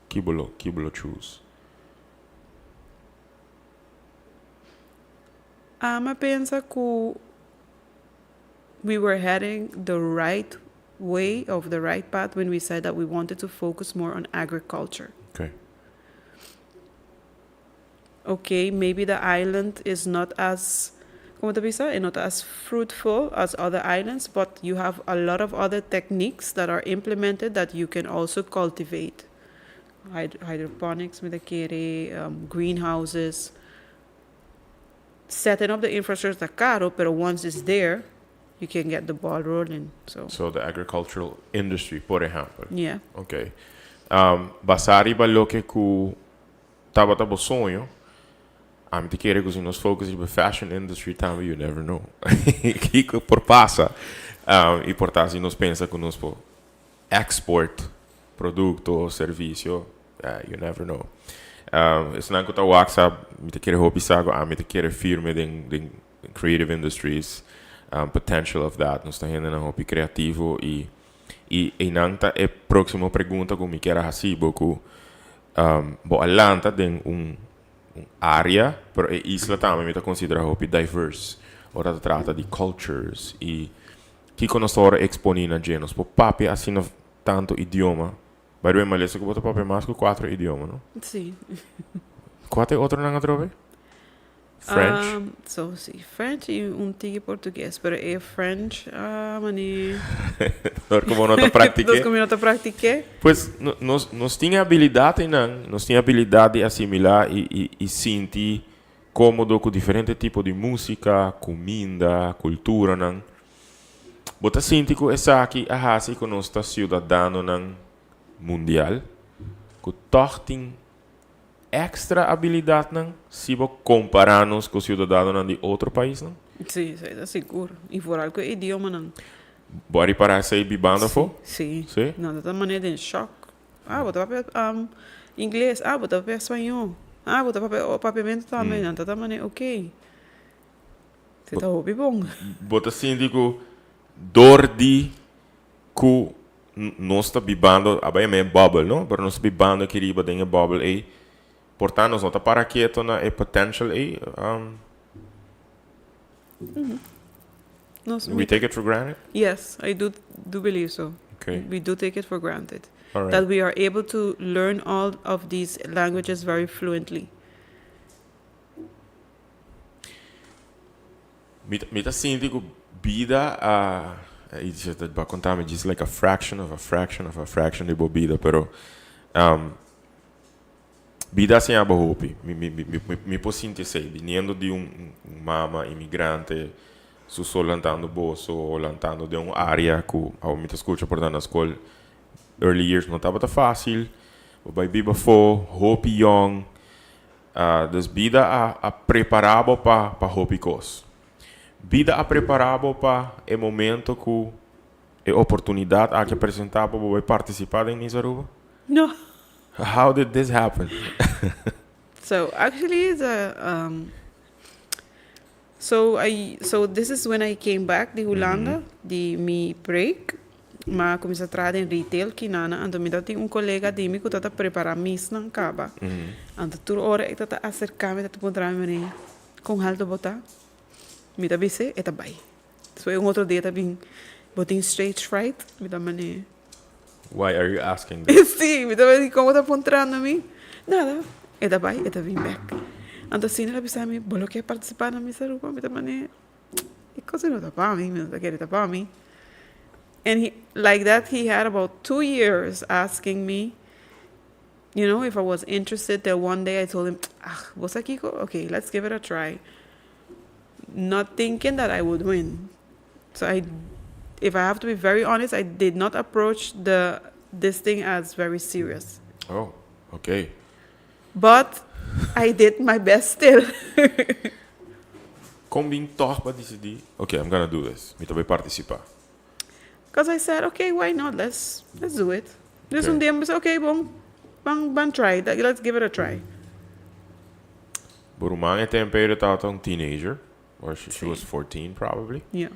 ki bo lo ki bo lo choose? Ami a pensa cu we were heading the right way of the right path when we said that we wanted to focus more on agriculture. Okay. Okay, maybe the island is not as, como ta bisa, e no ta as fruitful as other islands, but you have a lot of other techniques that are implemented that you can also cultivate. Hydroponics, mi ta kere, greenhouses. Setting up the infrastructure ta caro, pero once it's there, you can get the ball rolling. So, So the agricultural industry, por ehempel. Yeah. Okay. Basa riba loke cu tabata bo soño, ami ta kere cu si nos focus riba fashion industry tambe, you never know kico por pasa. Y por ta si nos pensa cu nos por export producto o servicio, you never know. Esnan ku ta wak sa mi ta kere hopi sa ku ami ta kere firme den den creative industries, potential of that. Nos ta hendenan hopi kreativo i i einan ta e próksimo pregunta ku mi kier a hasi bo ku bo a lanta den un un área, pero e isla tambe mi ta konsiderá hopi diverse ora ta trata di cultures i kiko nos ta ora eksponí na dje. Nos por papia asina tantu idioma. By the way, Malesa ku bo ta papia mas ku kuatro idioma, no? Sí. Kua ta e otronan atrobe? French? So, sí. French i un tiki portugues, pero e French a mane. Dor ku bo no ta praktik'é. Dor ku mi no ta praktik'é. Pues, nos, nos tin e abilidat einan, nos tin e abilidat di asimilá i, i, i sinti kómodo ku diferente tipo di músika, kuminda, kulturanan. Bo ta sinti ku esaki a hasi ku nos ta siudadanonan mundial ku tòg tin èkstra abilidatnan si bo kompará nos ku siudadanonan di otro paisnan? Sí, esei ta sigur. I foral ku e idiomanan. Bo a ripará esei bibando afó? Sí. Sí? Nan ta ta manera den shòk. Ah, bo ta papia ingles. Ah, bo ta papia spañó. Ah, bo ta papia papiamentu tambe. Nan ta ta manera okey. Esei ta hopi bon. Bo ta sinti ku dor di ku nos ta bibando, a bai yama e bubble, no? Pero nos ta bibando aki riba den e bubble ei, por tanto nos no ta para keto na e potential ei. Nos, We take it for granted? Yes, I do, do believe so. Okay. We do take it for granted. Alright. That we are able to learn all of these languages very fluently. Mi ta, mi ta sinti ku bida a, i si ta ba konta mi just like a fraction of a fraction of a fraction di bo bida, pero bida a siña bo hopi. Mi, mi, mi, mi, mi por sinti esei, biniendo di un, un mama inmigrante, su so lantando boso, lantando den un área ku awor mi ta skucha por ta na skol, early years no tabata fásil, bo bai biba afó, hopi yòn. Dus bida a a prepará bo pa pa hopi kos. Bida a prepará bo pa e momento ku e oportunidat aki a presentá pa bo bai partisipá den Miss Aruba? No. How did this happen? So actually the So I so this is when I came back di Hulanda di mi break m'a cuminsa traha den retail kinana anto mi tabatin un colega di mi cu tabata prepara misnan caba anto tur ora e tabata acerca mi tabata puntra mi mane con halto bo ta mi ta bis'e e ta bay despues un otro dia ta bin bo tin stage fright mi ta mane. Why are you asking this? Sí, mi ta bay con bo ta puntrando mi? Nada, e ta bay, e ta bin bek. Anto asina el a bisa mi, bo lo ke participa na Miss Aruba? Mi ta mane, e cosa no ta pa mi, mi no ta kere ta pa mi. And he, like that he had about 2 years asking me, if I was interested. Till one day I told him, ah, bo sa kiko? Okay, let's give it a try. Not thinking that I would win. So I, if I have to be very honest, I did not approach the this thing as very serious. Oh, okay. But I did my best still. Kon bin tòg pa disidí, okay, I'm gonna do this. Mi ta bai partisipá. Because I said, okay, why not? Let's do it. Dus un dia mi bisa, okay, bon, ban ban try, let's give it a try. Bo ruman e tempo ei tabata un teenager, or she was 14 probably. Yeah.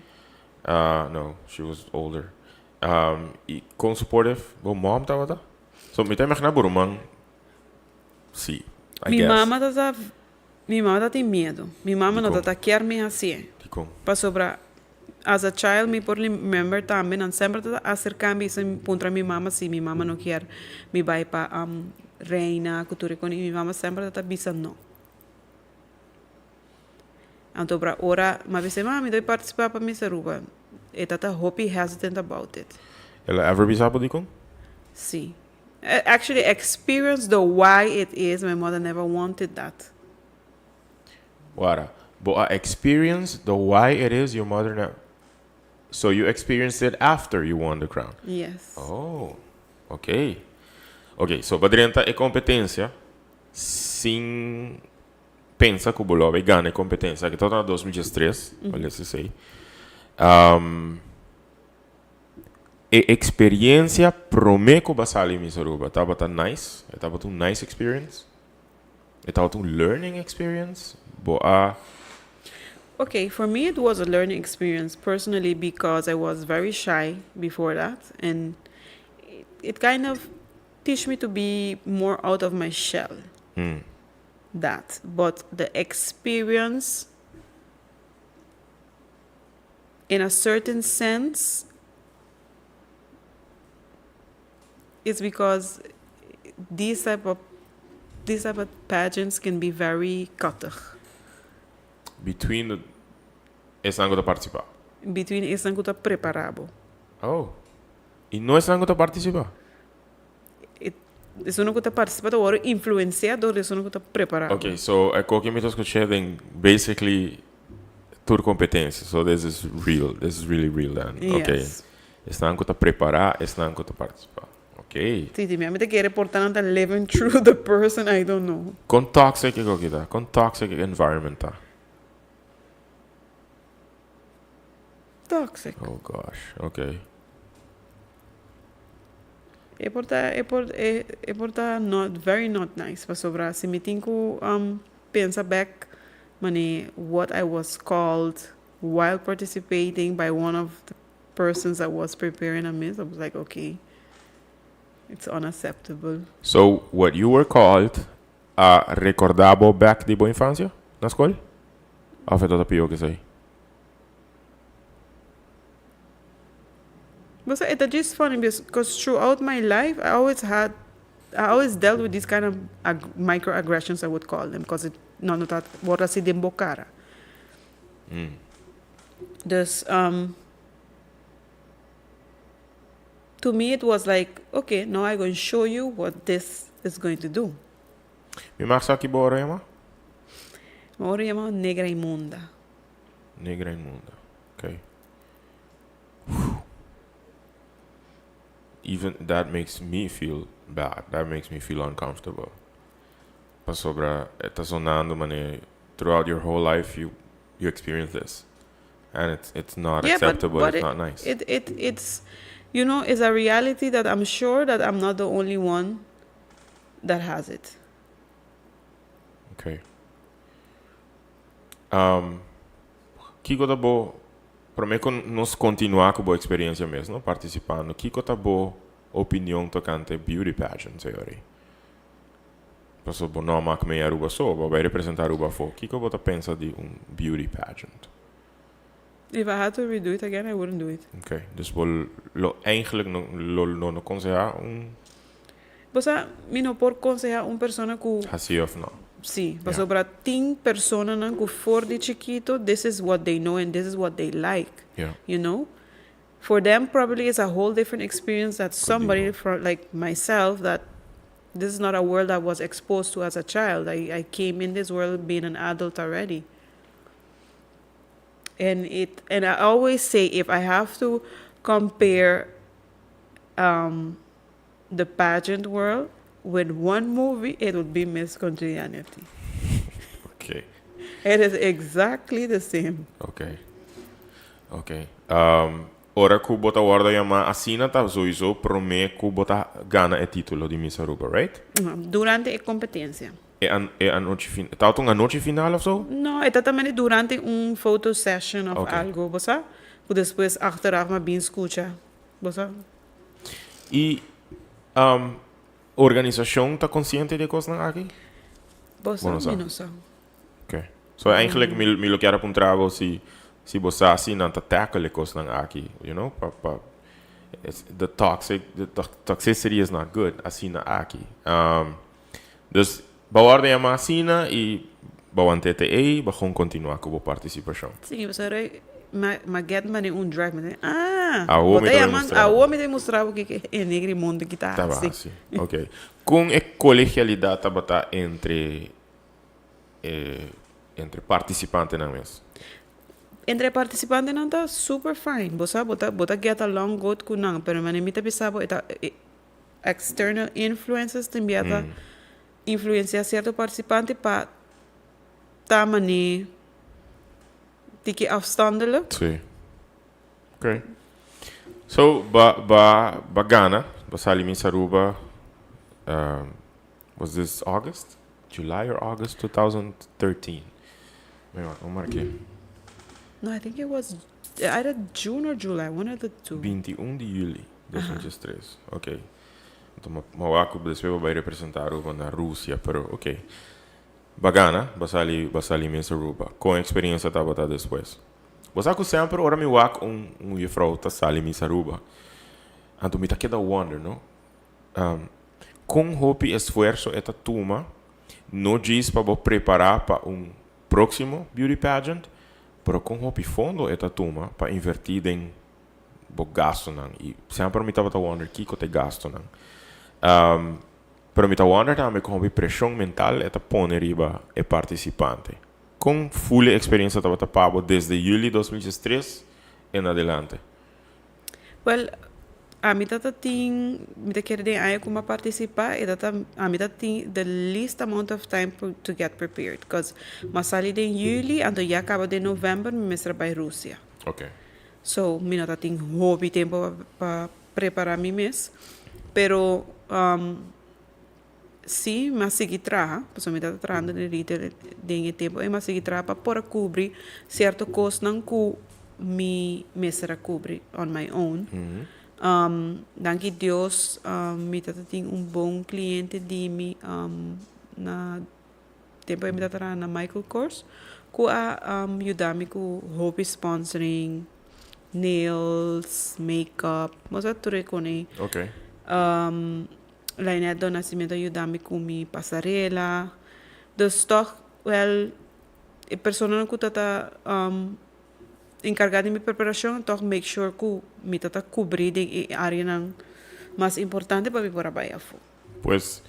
No, she was older. I kon supportive bo mom tabata? So mi ta imaginá bo ruman, sí, I Mi guess. mama tata, mi mama tatin miedu. Mi mama no Dikon? tata kier mi hasié. Dikon? Pasobra as a child mi por remember tambe nan semper tata acerca mi i puntra mi mama si mi mama no kier mi bai pa reina cu tur e con i mi mama semper tata bisa no. Anto bra ora mi a bisa mama mi ta bai participa pa Miss Aruba e tata hopi hesitant about it. El a ever bisa bo dikon? Si. Actually experience the why it is my mother never wanted that. Wara, bo a experience the why it is your mother never. So you experienced it after you won the crown? Yes. Oh, okay. Okay, so bo a drenta e competencia sin pensa cu bo lo a bay gana e competencia. Aki ta na 2013, let's just say. E experiencia prome cu bo a sali Miss Aruba tabata nice? E tabata un nice experience? E tabata un learning experience? Bo a. Okay, for me it was a learning experience personally because I was very shy before that and it kind of teach me to be more out of my shell. That, but the experience in a certain sense is because these type of these type of pageants can be very kattig. Between the esnan ku ta partisipá. Between esnan ku ta prepará bo. Oh. I no esnan ku ta partisipá? Esun ku ta partisipá ta wòrdu influensiá dor di esun ku ta prepará. Ok, so e koki mi ta skuch'é den basically tur kompetensia. So this is real, this is really real then. Ok. Yes. Esnan ku ta prepará, esnan ku ta partisipá. Ok. Sí, sí, mi a mi ta kere por ta nan ta living through the person, I don't know. Kon toxic e koki ta? Kon toxic e environment ta? Toxic. Oh gosh, ok. E por ta, e por, e, e por ta not, very not nice, pasobra si mi tin ku um, pensa bek mane what I was called while participating by one of the persons that was preparing a miss, I was like, okay, it's unacceptable. So, what you were called a recorda bo bek di bo infancia na skol? Of e ta ta pio ke esei? Bo sa, e ta djis funny because throughout my life I always had, I always dealt with these kind of microaggressions I would call them, cause it no no ta word hasi den bo cara. Dus to me it was like, okay, now I going show you what this is going to do. Mi mag sa ki bo ora yama? Mi ora yama negra inmunda. Negra inmunda, okay. Even that makes me feel bad, that makes me feel uncomfortable. Pasobra e ta sonando mane throughout your whole life you you experience this and it's it's not Yeah, but acceptable, but it's it not nice. it it it's you know it's a reality that I'm sure that I'm not the only one that has it. Okay. Um, kiko ta bo, prome ku nos kontinuá ku bo eksperiencia mes, no, partisipando, kiko ta bo opinion tokante beauty pageants ayori? Paso bo no a mak mei Aruba so, bo a bai representa Aruba afó. Kiko bo ta pensa di un beauty pageant? If I had to redo it again, I wouldn't do it. Okay, dus bo lo eigenlijk no lo no no konsehá un. Bo sa, mi no por konsehá un persona ku. Hasi òf no. Sí, pasobra tin personanan ku for di chikito this is what they know and this is what they like, you know. For them probably it's a whole different experience that somebody from like myself that this is not a world I was exposed to as a child. I I came in this world being an adult already. And it and I always say if I have to compare um the pageant world with one movie it would be Miss Congeniality. Okay. It is exactly the same. Okay. Okay. Um, ora ku bo ta wordo yama asina ta sowieso prome ku bo ta gana e titulo di Miss Aruba, right? Durante e competencia. E an e anochi fin tabata un anochi final of so? No, e ta tambe durante un photo session of Okay. algo, bo sa? Ku despues achteraf mi a bin scucha, bo sa? I um organisashon ta konsiente di e kosnan aki? Bo sa? Bo no sa. Mi no sa. Ok. So eigenlijk mi mi lo kier a puntra bo si si bo sa si nan ta tackle e kosnan aki, you know, pa pa it's the toxic the toxicity is not good asina aki. Um dus bo a wòrdu yama asina i bo want'é te ei, bo a kontinuá ku bo partisipashon. Sí, pasobra mi a get mane un drive, mi ta di, ah, Awor bo mi ta ta yama, demostrá bo. awor mi ta demostrá bo kiko e negra inmundo ki ta Ta hasi. hasi, ok. Kon e kolegialidat tabata entre e entre partisipantenan mes? Entre e partisipantenan ta super fine, bo sa, bo ta bo ta get along good ku nan, pero mane mi ta bisa bo e ta external influences tin bia ta influencia cierto participante pa ta mane tiki afstandelijk. Sí. Ok. So, ba, ba, ba gana, ba sali Miss Aruba, um, was this August? July or August 2013. Mi wak, un marke. No, I think it was either June or July, one of the two. 21 di juli 2013. Ok. Anto ma ma wak ku despues bo bai representa Aruba na Rusia, pero ok. Ba gana, ba sali ba sali Miss Aruba. Kon experiencia tabata despues? Bo sa ku semper ora mi wak un un juffrouw ta sali Miss Aruba, anto mi ta keda wonder, no? Kon hopi esfuerso e ta tuma no djis pa bo prepará pa un próksimo beauty pageant, pero kon hopi fondo e ta tuma pa invertí den bo gastunan. I semper mi tabata wonder kiko ta e gastunan. Pero mi ta wonder tambe kon hopi preshon mental e ta pone riba e partisipante. Kon ful e eksperensia tabata pa bo desde juli 2013 en adelante? Wel, ami ta ta tin, mi ta kere den aña ku mi a partisipá, e ta ta, ami ta tin the least amount of time to get prepared, cause mi a sali den juli, anto ya kaba den november mi mester a bai Rusia. Ok. So, mi no ta tin hopi tempu pa pa prepará mi mes, pero sí mi a sigui traha, pasobra mi ta ta trahando den retail den e tempu ei, mi a sigui traha pa por a kubri sierto kosnan ku mi mester a kubri on my own. Danki Dios mi ta ta tin un bon kliente di mi na tempu ei mi ta traha na Michael Kors ku a yuda mi ku hopi sponsoring, nails, makeup, nos a tur e kos ei. Lynette do Nascimento a yuda mi ku mi pasarela. Dus tòg wèl e personanan ku ta ta enkargá di mi preparashon tòg make sure ku mi ta ta kubrí den e áreanan mas importante pa mi por a bai afó. Pues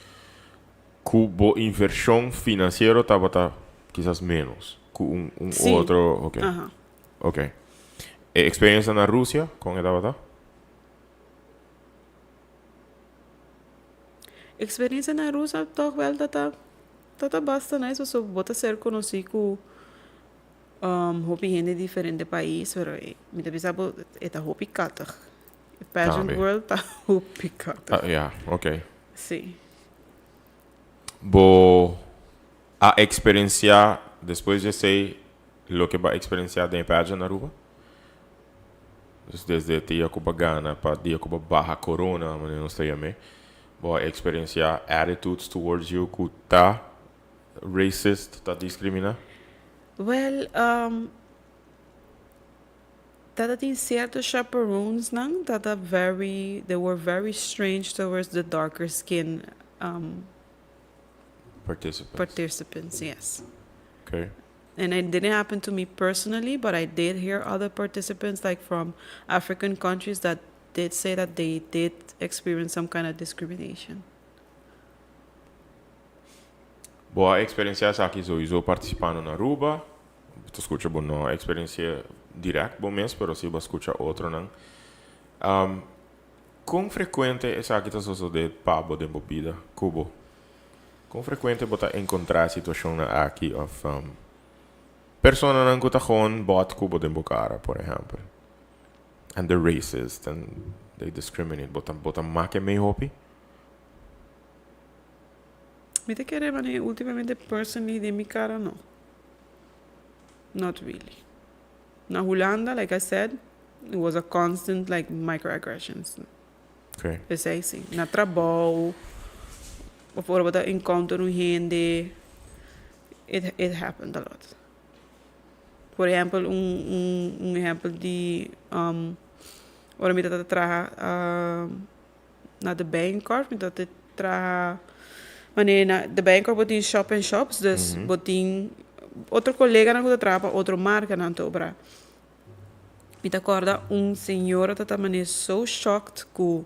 ku bo invershon finansiero tabata kisas ménos ku un un otro, oke. Oke. E eksperensia na Rusia kon e tabata? Experiencia na Rusia toch wel ta ta ta ta basta nice pasobra bo ta ser conoci cu hopi hende di diferente pais pero mi ta bisa bo e ta hopi katig. E pageant Tambe. world ta hopi katig. Ah ya, ok. Si. Bo a experiencia despues di esey loke bo a experiencia den e pageant na Aruba? Dus desde e dia ku bo a gana pa dia ku bo baha korona, manera nos ta yam'é, bo a eksperensiá attitudes towards you ku ta racist, ta diskriminá? Wèl, ta tin sierto chaperones-nan ta ta very, they were very strange towards the darker skin Participants. participants, yes. Okay. And it didn't happen to me personally, but I did hear other participants like from African countries that did say that they did experience some kind of discrimination. Bo a experiencia esaki sowieso participando na Aruba. Bo ta scucha bo no a experiencia direct bo mes, pero si bo a scucha otronan. Um, con frecuente esaki ta sosode pa bo den bo bida cu bo? Kon frekuente bo ta enkontrá e situashonnan aki òf personanan ku ta gewoon bòt ku bo den bo kara, por ehèmpel? And they're racist and they discriminate. Bo ta bo ta make mei hopi? Mi ta kere manera ultimamente personally den mi kara no. Not really. Na Hulanda, like I said, it was a constant like microaggressions. Esei si. Na trabou of ora bo ta encounter un hende it it happened a lot. Por ehempel un un un ehempel di ora mi tabata traha na de Bijenkorf mi tabata traha manera na de Bijenkorf bo tin shop en shops dus bo tin otro koleganan ku ta traha pa otro markanan ta obra. Mi ta kòrda un señora ta ta manera so shocked ku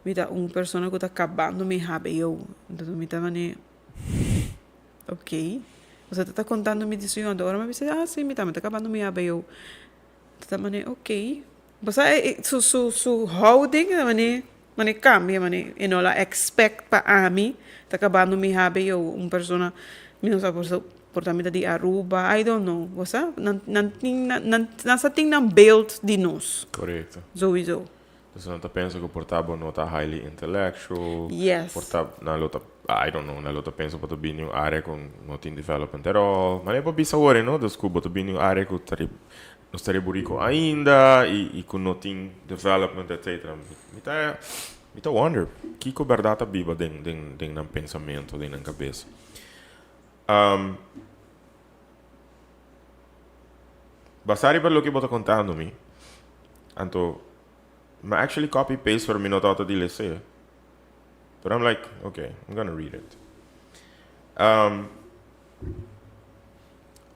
mi ta un persona ku ta kabando mi HBO. Entonces mi ta manera ok. Osea ta ta kontando mi di su yòn. Ora mi a bisa ah si mi tambe ta kabando mi HBO. Ta ta manera ok. Pasobra su su su houding ta manera manera kambia manera e no la expect pa ami ta kabando mi HBO un persona mi no sa por. Por ta mi ta di Aruba, I don't know. Bo sa? Nan, nan tin, nan, nan, nan sa tin nan beeld di nos. Correcto. Sowieso. Dus nan ta pensa cu por ta bo no ta highly intellectual. Yes. Por ta nan lo ta, I don't know, nan lo ta pensa bo ta bini un area cu no tin development at all. Manera bo bisa awor, no? Dus cu bo ta bini un area cu ta riba, nos ta riba rico ainda y cu no tin development etcetera. Mi ta, mi ta wonder kico berdad ta biba den, den, den nan pensamento, den nan cabes. Um, basa riba loke bo ta contando mi, anto mi actually copy paste pero mi no tabata di lese. But I'm like, okay, I'm gonna read it.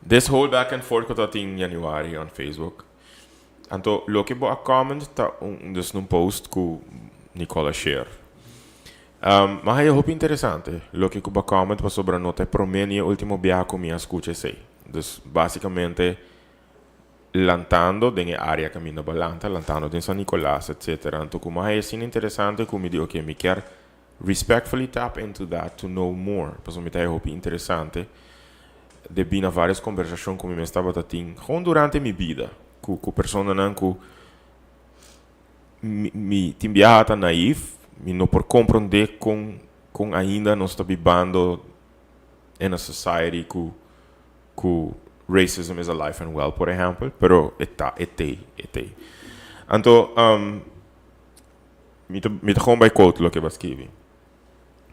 This whole back and forth ku tabatin Januari on Facebook. Anto loke bo a comment ta un dus un post ku Nicole a share. Ma haya hopi interesante loke ku bo a comment pasobra no ta e prome ni e ultimo biaha ku mi a skucha esei. Dus basikamente lantando den e area kaminda bo a lanta, lantando den San Nicolas etcetera. Anto ku mi a haya asina interesante ku mi di oke mi kier respectfully tap into that to know more pasobra mi ta haya hopi interesante debí na varios kombersashon ku mi mes tabata tin gewoon durante mi bida ku ku personanan ku mi mi tin biaha ta naïef mi no por komprondé kon kon ainda nos ta bibando in a society ku ku racism is alive and well por ehèmpel pero e ta e t'ei e t'ei anto Mi ta mi ta gewoon bai quote loke bo a skibi.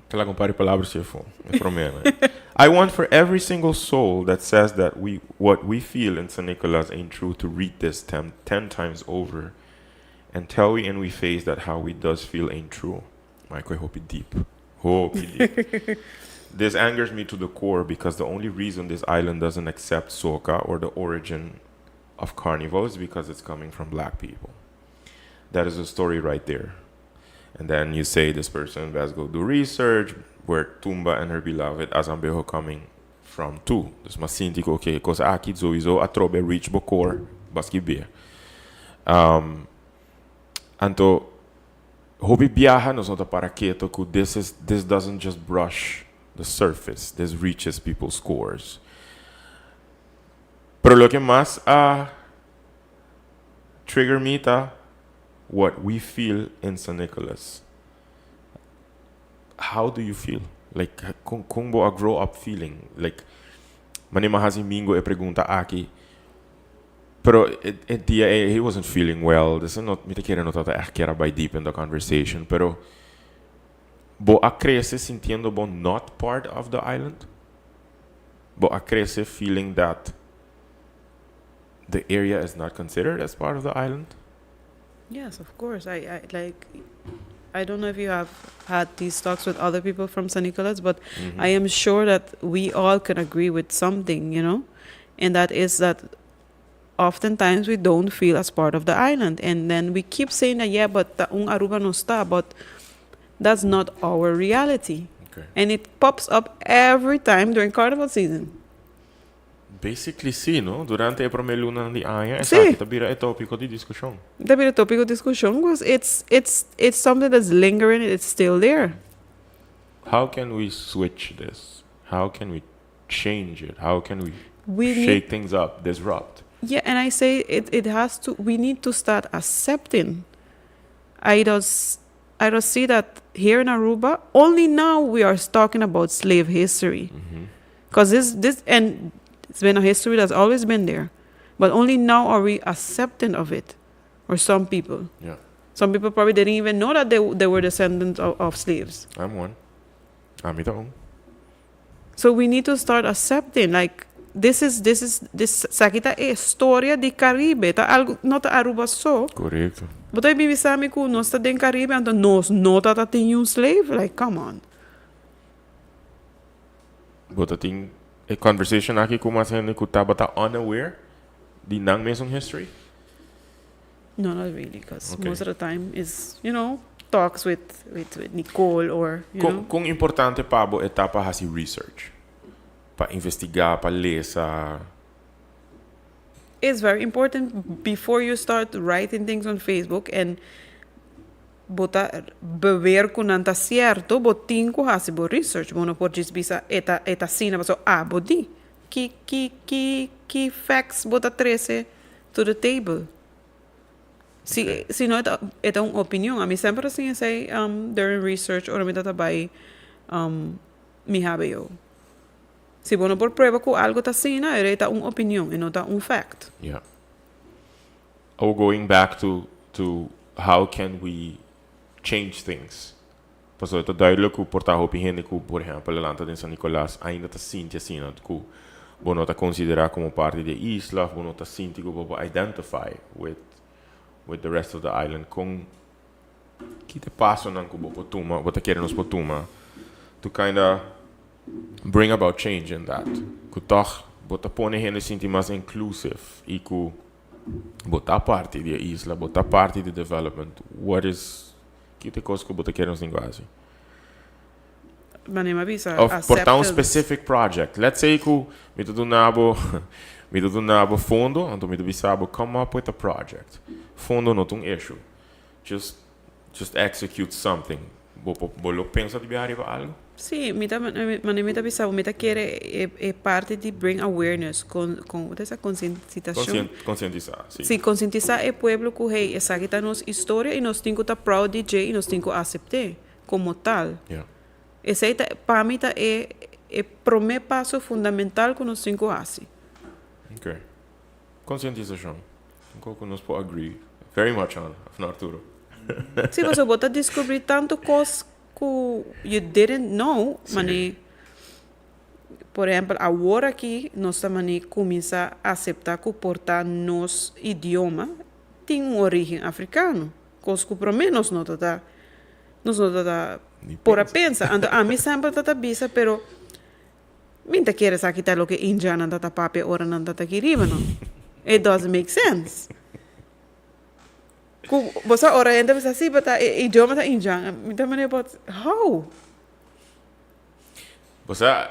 Ta laga un par di palabra si afó. E promé nan. I want for every single soul that says that we what we feel in San Nicolas ain't true to read this tem ten times over and tell we in we face that how we does feel ain't true. Mai koe hopi deep. Hopi deep. This angers me to the core because the only reason this island doesn't accept soca or the origin of carnival is because it's coming from black people. That is a story right there. And then you say this person best go do research where Tumba and her beloved Azambeho coming from too. Dus m'a sinti ku oké, kos aki sowieso atrobe reach bo core, bo a skib'é. Um, anto hopi biaha nos no ta para keto ku this is this doesn't just brush the surface, this reaches people's cores. Pero loke mas a Trigger mi ta what we feel in San Nicolas. How do you feel? Like con con bo a grow up feeling? Like mane mi a haci Mingo e pregunta aki pero e e dia ey he wasn't feeling well dus e no mi ta kere no tabata echt kier a bay deep in the conversation pero bo a crece sintiendo bo not part of the island? Bo a crece feeling that the area is not considered as part of the island? Yes, of course. I, I like I don't know if you have had these talks with other people from San Nicolas, but I am sure that we all can agree with something, you know? And that is that oftentimes we don't feel as part of the island. And then we keep saying that, yeah, but ta un Aruba nos ta, but that's not our reality. Okay. And it pops up every time during carnival season. Basically sí, no? Durante e prome lunanan di aña esaki ta bira e topico di discusion. Ta bira topico di discusion because it's it's it's something that's lingering, it's still there. How can we switch this? How can we change it? How can we We need shake things up, disrupt? Yeah, and I say it it has to we need to start accepting. I dos I dos see that here in Aruba only now we are talking about slave history. Because this this and it's been a history that's always been there. But only now are we accepting of it. Or some people. Yeah. Some people probably didn't even know that they they were descendants of, of slaves. I'm one. Ami ta un. So we need to start accepting like this is this is this esaki ta e storia di Caribe ta algo no ta Aruba so. Correcto. Bo ta bin bisa mi cu nos ta den Caribe anto nos no ta ta tin un slave like come on. Bo ta tin e conversation aki cu mas hende cu tabata unaware di nan mesun history? No, not really, because okay. most of the time is, you know, talks with, with, with Nicole or, you Con, know. Con importante pa bo e ta pa haci research? Pa investiga, pa lesa? It's very important before you start writing things on Facebook and bo ta beweer cu nan ta cierto, bo tin cu haci bo research. Bo no por djis bisa e ta, e ta asina pasobra abo di. Ki, ki, ki, ki facts bo ta trece to the table? Si si no e ta e ta un opinion. Ami semper a siña esei during research ora mi ta bai mi hbo. Si bo no por prueba ku algo ta asina, e ta un opinion, e no ta un fact. Yeah. Oh going back to to how can we change things. Pasobra e ta duidelijk ku por ta hopi hende ku por ehèmpel a lanta den San Nicolas ainda ta sinti asina ku bo no ta konsiderá komo parti di e isla òf bo no ta sinti ku bo por identify with with the rest of the island. Kon ki ta e pasonan ku bo por tuma, bo ta kere nos por tuma to kinda bring about change in that? Ku tòg bo ta pone hende sinti mas inclusive i ku bo ta parti di e isla, bo ta parti di development. What is Ki ta e kos ku bo ta kere nos tin ku hasi? Manera mi a bisa, Of por ta un acceptance. specific project. Let's say ku mi ta duna bo mi ta duna bo fondo, anto mi ta bisa bo come up with a project. Fondo no ta un issue. Just just execute something. Bo por bo lo pensa di biaha riba algo? Sí, mi ta manera mi ta bisa bo, mi ta kere e e parti di bring awareness, con con ta esa concientitacion? Concientisá, sí. Sí, concientisá e pueblo cu hey, esaki ta nos historia y nos tin cu ta proud di dje y nos tin cu acept'é como tal. Ja. Esey ta, pa mi ta e e prome paso fundamental cu nos tin cu haci. Ok. Concientisacion. Un cos cu nos por agree very much on, of no Arturo? Sí, pasobra bo ta descubri tanto cos Ku you didn't know, mane, por ehempel awor aki nos ta mane kuminsá aseptá ku por ta nos idioma tin un origen afrikano, kos ku promé nos no ta ta, nos no ta ta por a pensa. Anto ami semper ta ta bisa pero mi ta kere sa kita loke indjannan ta ta papia ora nan ta ta aki riba no. It doesn't make sense. Ku bo sa ora hende bisa si but ta e idioma ta indjan mi ta mane but how? Bo sa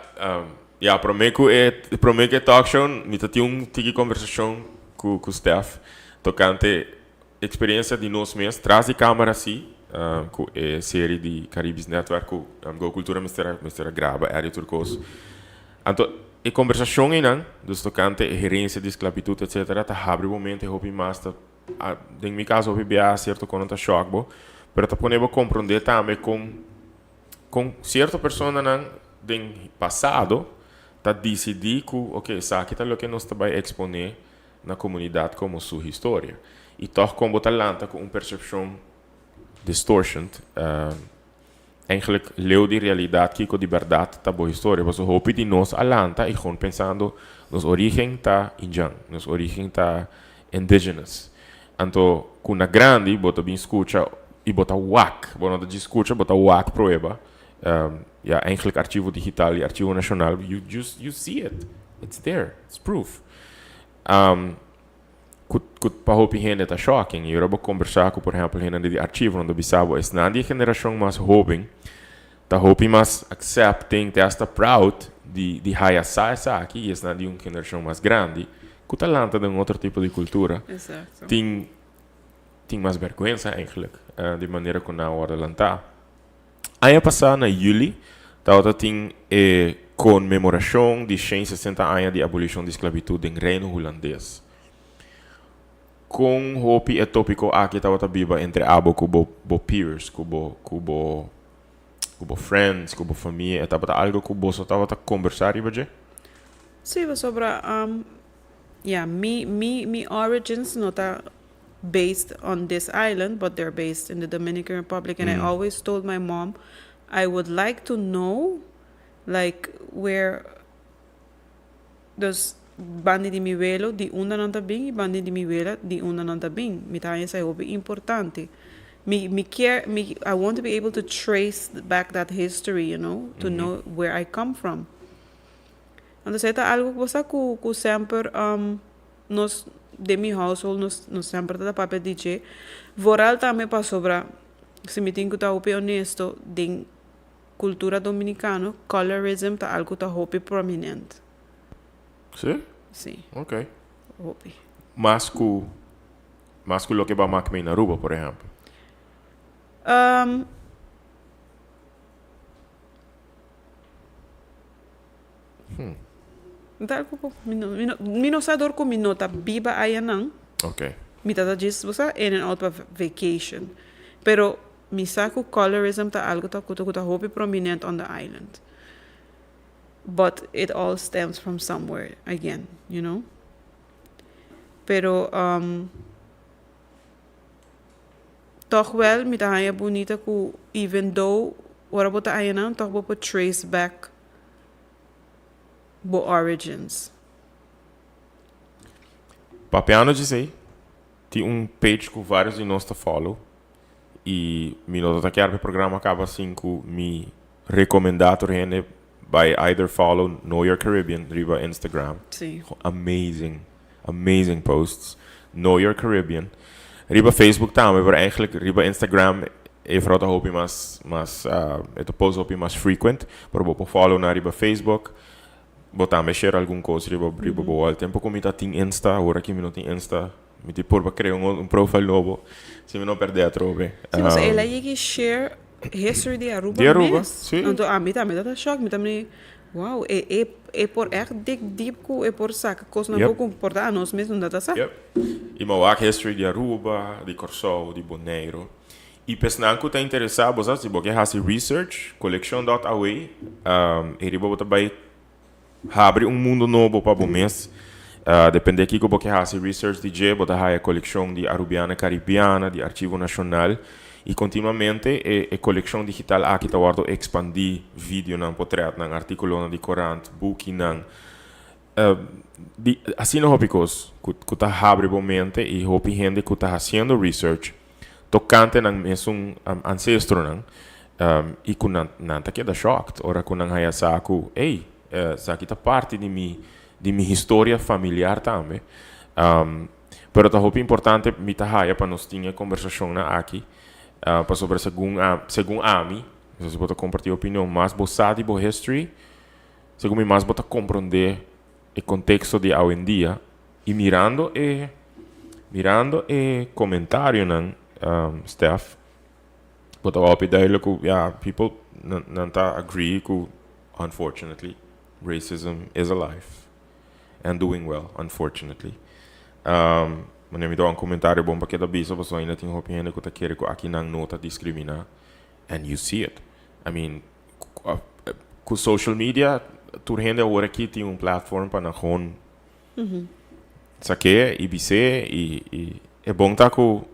ya prome ku e prome ku e talk show mi ta tin un tiki kombersashon ku ku Stef tokante eksperensia di nos mes tras di kamera si ku e seri di Caribisch Netwerk ku Go Cultura mester a mester a graba eri tur kos anto e kombersashon einan dus tokante e herensia di sklabitut etcetera ta habri bo mente hopi mas ta Den mi caso hopi bia cierto con no ta shock bo, pero ta pone bo comprende tambe con con cierto personanan den pasado ta dicidi cu ok esaki ta loke nos ta bay expone na comunidad como su historia y toch con bo ta lanta cu un percepcion distortion Eigenlijk leu di realidad kico di berdad ta bo historia. Pasobra hopi di nos a lanta y gewoon pensando nos origen ta Indian, nos origen ta indigenous. Anto cu na grandi bo ta bin scucha y bo ta wak, bo no ta djis scucha, bo ta wak prueba, ya eigenlijk archivo digital y archivo nacional, you just you see it, it's there, it's proof. Ku ku pa hopi hende ta shocking. I ora bo kombersá ku por ehèmpel hendenan di archivo nan ta bisa bo esnan di e generashon mas hóben ta hopi mas accepting, te asta proud di di haya sa esaki i esnan di un generashon mas grandi ku ta lanta den un otro tipo di kultura tin tin mas bèrgwensa eigenlijk di manera ku nan a wòrdu lantá. Aña pasá na yüli tabata tin e konmemorashon di 160 aña di abolishon di sklabitut den Reino Hulandes. Kon hopi e tópiko aki tabata biba entre abo ku bo bo peers, ku bo ku bo ku bo friends, ku bo famia? E tabata algu ku boso tabata kombersá riba dje? Sí, pasobra ya, mi mi mi origins no ta based on this island but they're based in the Dominican Republic and I always told my mom I would like to know like where dus bandi di mi welo di unda nan ta bin y bandi di mi wela di unda nan ta bin mi ta haña esei hopi importante mi mi kier mi I want to be able to trace back that history you know to know where I come from anto esei ta algo ku bo sa ku ku semper Nos den mi household nos nos semper ta papia di dje. Vooral tambe pasobra si mi tin ku ta hopi honesto den kultura dominikano colorism ta algu ta hopi prominent. Si? Si. Ok. Hopi. Mas ku mas ku loke bo a mak mi na Aruba por ehempel? Mi no sa dor ku mi no ta biba ayanan. Ok. Mi tata djis, bo sa, in and out pa vacation. Pero mi sa ku colorism ta algo ta ku ta hopi prominent on the island. But it all stems from somewhere again. Pero toch wel mi ta haña bunita ku even though ora bo ta ayanan, toch bo por trace back bo origins. Papiando di esei, tin un page ku varios di nos ta follow i mi no ta kier e programa kaba sin ku mi rekomendá tur hende bay either follow Know Your Caribbean riba Instagram. Amazing, amazing posts. Know Your Caribbean. Riba Facebook tambe, pero eigenlijk riba Instagram e vooral ta hopi mas e ta post hopi mas frequent, pero bo por follow na riba Facebook. Bo tambe share algun kos riba bo wall. Tempu ku mi tatin Insta, awor ku mi no tin Insta, mi tin por krea un profile nobo. Si mi no pèrdè atrobe. Si, um, el a yega share history di Aruba Di Aruba, mes. Si. Anto, ami tambe tabata shock, mi tambe, wow, e por echt dig deep ku e por saka kos nan ku por ta anos mes no ta sa. Yep. I m'a wak history di Aruba, di Kòrsou, di Boneiru. I pa esnan ku ta interesá, bo sa, si bo ke hasi research, collection.aw, i riba bo ta bai habri un mundu nobo pa bo mes. Dependé kiko bo ke hasi research di dje, bo ta haya kolekshon di Arubiana Caribiana, di Archivo Nashonal. I kontinuamente e kolekshon digital aki ta wòrdu ekspandí, videonan, portretnan, artíkulonan di korant, bukinan. Di asina hopi kos ku ta habri bo mente i hopi hende ku ta hasiendo research tokante nan mesun ancestronan i ku nan ta keda shocked ora ku nan haya sa ku, ey, esaki ta parti di mi historia familiar tambe. Pero ta hopi importante mi ta haya pa nos tin e kombersashonnan aki, pasobra segun ami, si bo ta kompartí opinion, mas bo sa di bo history, segun mi mas bo ta komprondé e konteksto di awendia i mirando e komentarionan, Steph, bo ta hopi duidelijk ku, ja, people nan ta agree ku unfortunately racism is alive and doing well, unfortunately. Manera mi ta un komentario bon pa keda bisa, pasobra ainda tin hopi hende ku ta kere ku aki nan no ta diskriminá and you see it. I mean, ku social media tur hende awor aki tin un platform pa nan gewoon sak'é i bis'é i e bon ta ku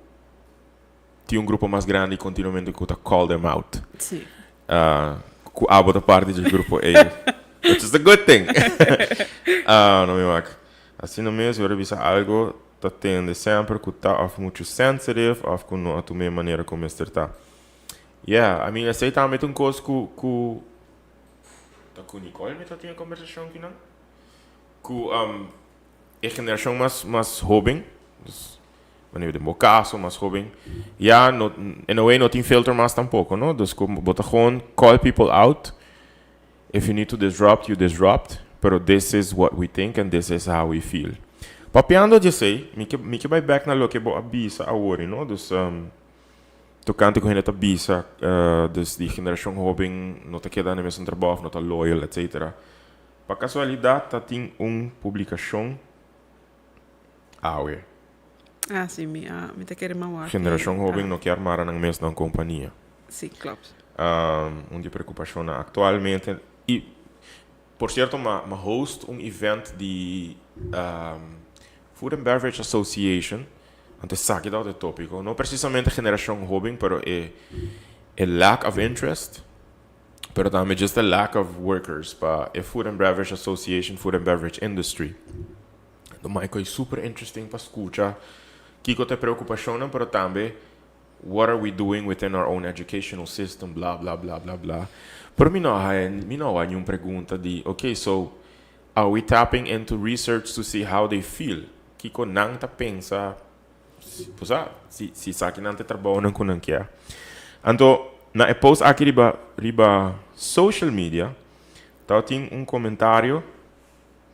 tin un grupo mas grandi kontinuamente ku ta call them out. Ku abo ta parti di e grupo ei, which is a good thing. No mi wak. Asina mes ora bisa algo ta tende semper ku ta òf muchu sensitive òf ku no a tuma e manera ku mester ta. Yeah, I mean, esei tambe ta un kos ku ta ku Nicole mi ta tin e kombersashon kinan. Ku e generashon mas hóben, dus wanneer den bo kaso mas hóben, ya no, in a way no tin filter mas tampoko, no? Dus ku bo ta gewoon call people out. If you need to disrupt, you disrupt. Pero this is what we think and this is how we feel. Papiando di esei, mi ke bai back na loke bo a bisa awor, no? Dus tokante ku hende ta bisa, dus di generashon hóben no ta keda na mesun trabou, no ta loyal, etc. Pa kasualidat ta tin un publikashon awe. Ah, si, mi ta kere m'a wak. Generashon hóben no kier mara nan mes na un kompania. Si, klopt. Un di preokupashonnan aktualmente. I, por sierto, m'a host un event di Food and Beverage Association. Anto esaki ta otro tópiko. No presisamente generashon hóben, pero e lack of interest, pero tambe just the lack of workers pa e Food and Beverage Association, Food and Beverage Industry. Anto Michael, super interesting pa skucha kiko ta e preokupashonnan, pero tambe what are we doing within our own educational system, bla bla bla bla bla. Pero mi no hay un pregunta di, okay, so are we tapping into research to see how they feel? Kiko nan ta pensa, pues, ah, si esaki nan ta e trabounan ku nan kier. Anto, na e post aki riba social media, tin un komentario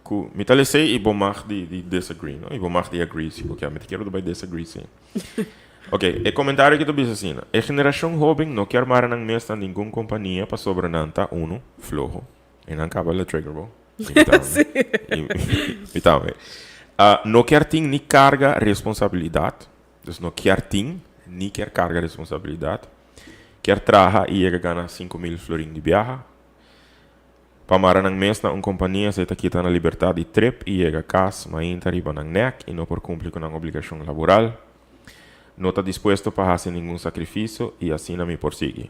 ku mi ta lesa i bo mag di disagree, no? I bo mag di agree si bo kier. Mi ta kier bai disagree, si. Ok, e komentario aki ta bisa asina: "E generashon hóben no kier mara nan mes na ningun kompania pasobra nan ta uno, floho." I nan kaba el a trigger bo. I mi tambe. I mi tambe. No kier tin ni carga responsabilidad, dus no kier tin ni kier carga responsabilidad. Kier traha y yega gana 5000 florin di biaha. Pa mara nan mes na un compania esey ta kita nan libertad di trip y yega cas mainta riba nan nek y no por cumpli cu nan obligacion laboral. No ta dispuesto pa haci ningun sacrificio y asina mi por sigui.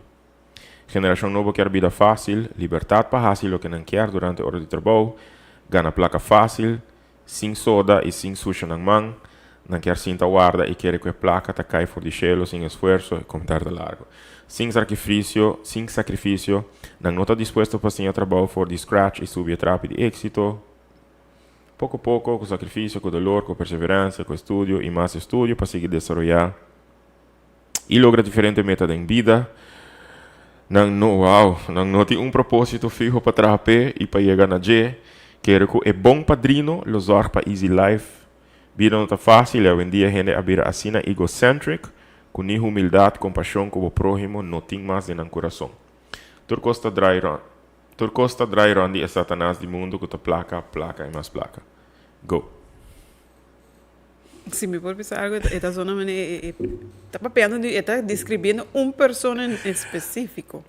Generacion nobo kier bida facil, libertad pa haci loke nan kier durante ora di trabou, gana placa facil, sin soda y sin susha nan man, nan kier sinta warda y kere cu e placa ta cay for di cielo sin esfuerzo, e comentario ta largo. Sin sacrificio, sin sacrificio, nan no ta dispuesto pa siña trabou for di scratch y subi e trapi di exito. Poco poco, cu sacrificio, cu dolor, cu perseverancia, cu estudio y mas estudio pa sigui desaroya y logra diferente meta den bida. Nan no, wow, nan no tin un propósito fiho pa traha p'e y pa yega na dje. Kere cu e bon padrino lo zorg pa easy life. Bida no ta fácil y awendia hende a bira asina egocentric cu ni humildad, compasion cu bo próhimo no tin mas den nan curason. Tur cos ta draai rond, tur cos ta draai rond di e satanas di mundo cu ta placa, placa y mas placa. Go. Si mi por bisa algo e ta zona mane e ta papiando di e ta describiendo un persona en específico.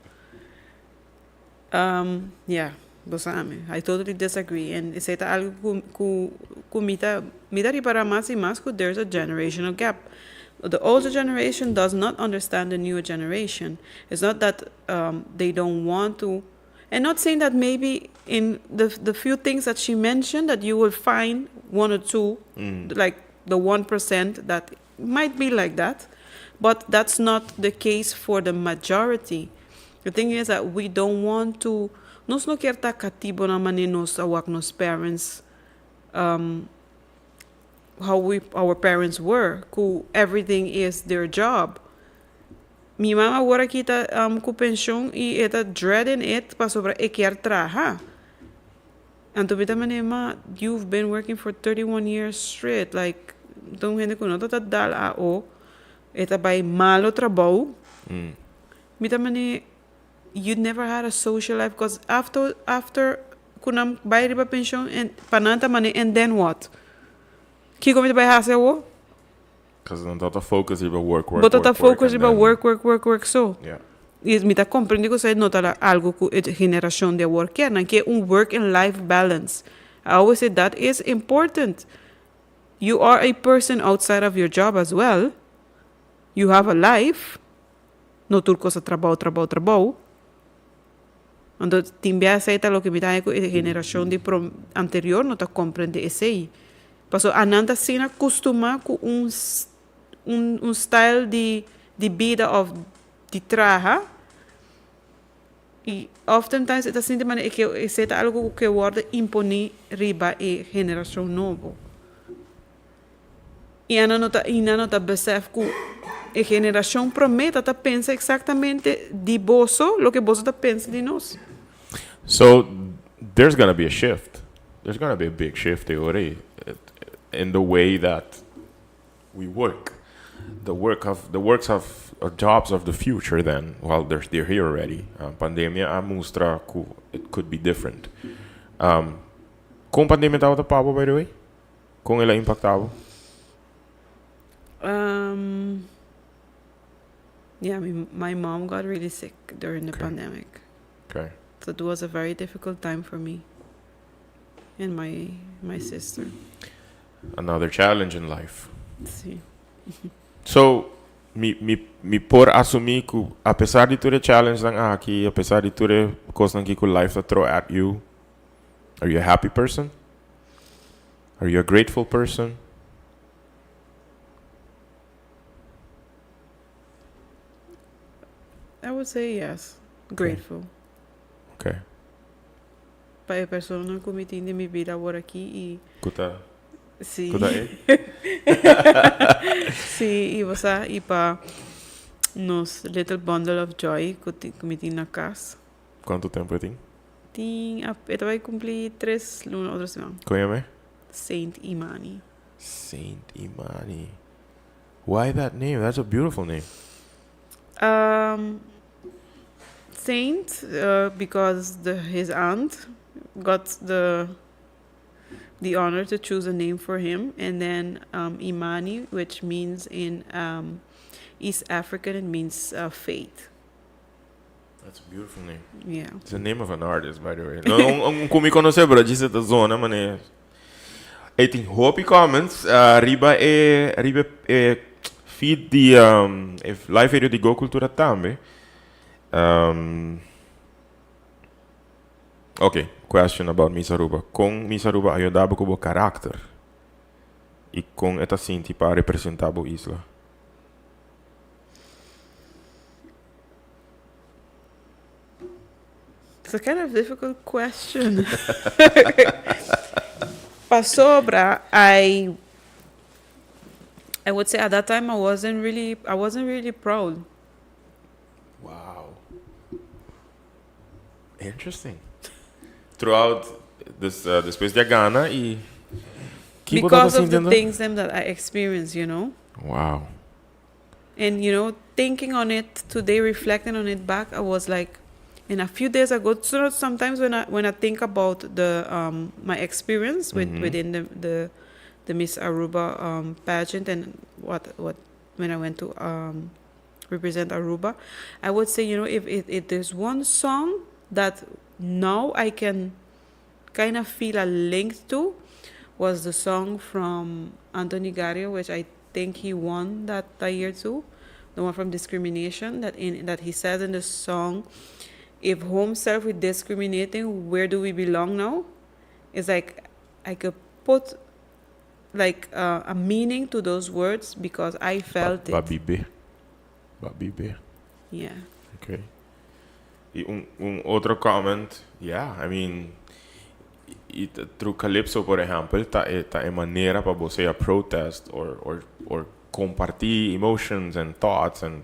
Ya, bo sa ami. I totally disagree and esei ta algo ku ku ku mi ta mi ta ripara mas i mas ku there's a generational gap. The older generation does not understand the newer generation. It's not that they don't want to And not saying that maybe in the the few things that she mentioned that you will find one or two like the 1% that might be like that but that's not the case for the majority. The thing is that we don't want to nos no kier ta katibonan manera nos a wak nos parents how we our parents were ku everything is their job. Mi mama awor aki ta ku penshon i e ta dreading it pasobra e kier traha. Anto mi ta manera, ma you've been working for 31 years straight, like ta un hende ku no ta ta dal AO, e ta bai malo trabou. Mi ta manera, you never had a social life cause after after ku nan bai riba penshon en pa nan ta manera and then what? Kiko mi ta bai hasi awor? Cause nan ta ta focus riba work, work, Bo ta ta work, work, focus and riba then work, work, work, work so. Yeah. I mi ta comprende cu esei no ta algo cu e generacion di awor kier. Nan kier un work and life balance. I always say that is important. You are a person outside of your job as well. You have a life. No tur cos ta trabou, trabou, trabou. Anto tin bia esei ta loke mi ta haña ku e generashon di prom anterior no ta komprende esei. Pasobra anan ta asina kustumá ku un un un style di di bida òf di traha i oftentimes e ta sinti manera e ke esei ta algu ku ke wòrdu imponí riba e generashon nobo. I nan no ta i nan no ta besef ku e generashon promé ta ta pensa eksaktamente di boso loke boso ta pensa di nos. So there's gonna be a shift. There's gonna be a big shift e ora ei in the way that we work. The work of the works of jobs of the future then, well they're they're here already. Pandemia a mustra ku it could be different. Kon pandemia tabata pa bo by the way? Kon el a impacta bo? Um, yeah, mi, my mom got really sick during the okay. pandemic. Okay. So it was a very difficult time for me and my my sister. Another challenge in life. Sí. So, mi, mi, mi por asumí ku a pesar di tur e challengenan aki, a pesar di tur e kosnan ki ku life ta throw at you, are you a happy person? Are you a grateful person? I would say yes, grateful. Okay. Pa e persona ku mi tin den mi bida awor aki i. Ku ta? Sí. Ku ta e? Sí, i bo sa, i pa nos little bundle of joy ku ku mi tin na kas. Kuantu tempu e tin? Tin, e ta bai kumpli tres luna otro siman. Kon yam'é? Saint Imani. Saint Imani. Why that name? That's a beautiful name. Um, Saint, uh, because the, his aunt got the. the honor to choose a name for him. And then Imani, which means in East African, it means faith. That's a beautiful name. Yeah. It's the name of an artist, by the way. No, un cu mi conoce, pero djis ta zona mane. Ey tin hopi comments riba e riba e feed di e live video di Go Cultura tambe. Ok, question about Miss Aruba. Con Miss Aruba a yuda bo cu bo karakter? Y con e ta sinti pa representa bo isla? It's a kind of difficult question. Pasobra, I would say at that time I wasn't really proud. Wow. Interesting. Throughout this despues di gana y because of the things them that I experienced. Wow. And thinking on it today, reflecting on it back, I was like, and a few days ago, so sometimes when I think about the my experience with within the Miss Aruba pageant and what when I went to represent Aruba, I would say if there's one song that now I can kind of feel a link to, was the song from Anthony Gario, which I think he won that year too, the one from Discrimination. That he says in the song, "If home self is discriminating, where do we belong now?" It's like I could put like a meaning to those words because I felt it. Babibe. Babibe. Yeah. Okay. Y un otro comment, yeah, I mean, y through Calypso, por ehempel, ta e manera pa bo protest or comparti emotions and thoughts and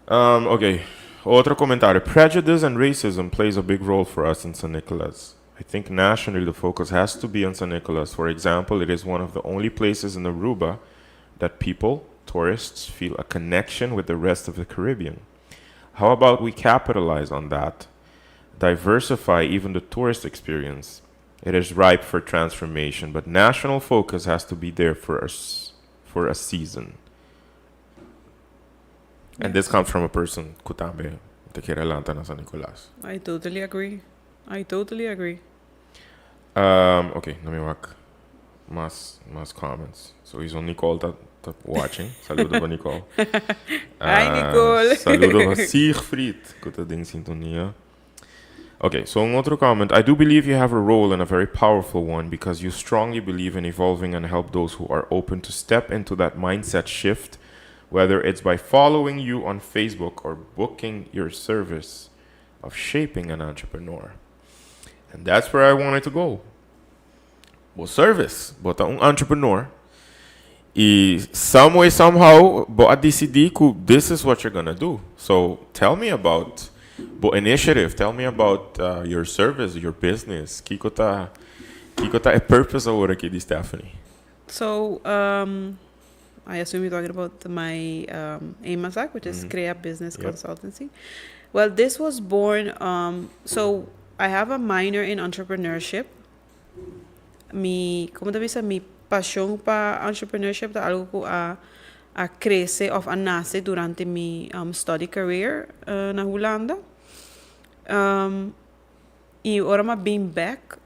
okay, otro comentario. Prejudice and racism plays a big role for us in San Nicolas. I think nationally the focus has to be on San Nicolas. For example, it is one of the only places in Aruba that people, tourists, feel a connection with the rest of the Caribbean. How about we capitalize on that? Diversify even the tourist experience. It is ripe for transformation, but national focus has to be there for us for a season. And this comes from a person cu tambe ta kier lanta na San Nicolas. I totally agree. I totally agree. Okay, let me wak mas comments. So he's on Nicole ta watching. Saludo pa Nicole. Hi, Nicole. Saludo pa Siegfried, cu ta den sintonia. Okay, so un otro comment. I do believe you have a role and a very powerful one because you strongly believe in evolving and help those who are open to step into that mindset shift, whether it's by following you on Facebook or booking your service of shaping an entrepreneur. And that's where I wanted to go. Bo service, bo ta un entrepreneur. Y some way, somehow, bo a dicidi cu this is what you're gonna do. So tell me about bo initiative. Tell me about your service, your business. Kico ta e purpose awor aki di Stephanie? So, I assume you're talking about my AMASAC, which is Crea Business Consultancy. Well, this was born. So I have a minor in entrepreneurship. Mi, con ta bisa, mi pasion pa entrepreneurship ta algo cu a crece of a nace durante mi study career na Hulanda. Y ora m'a bin back,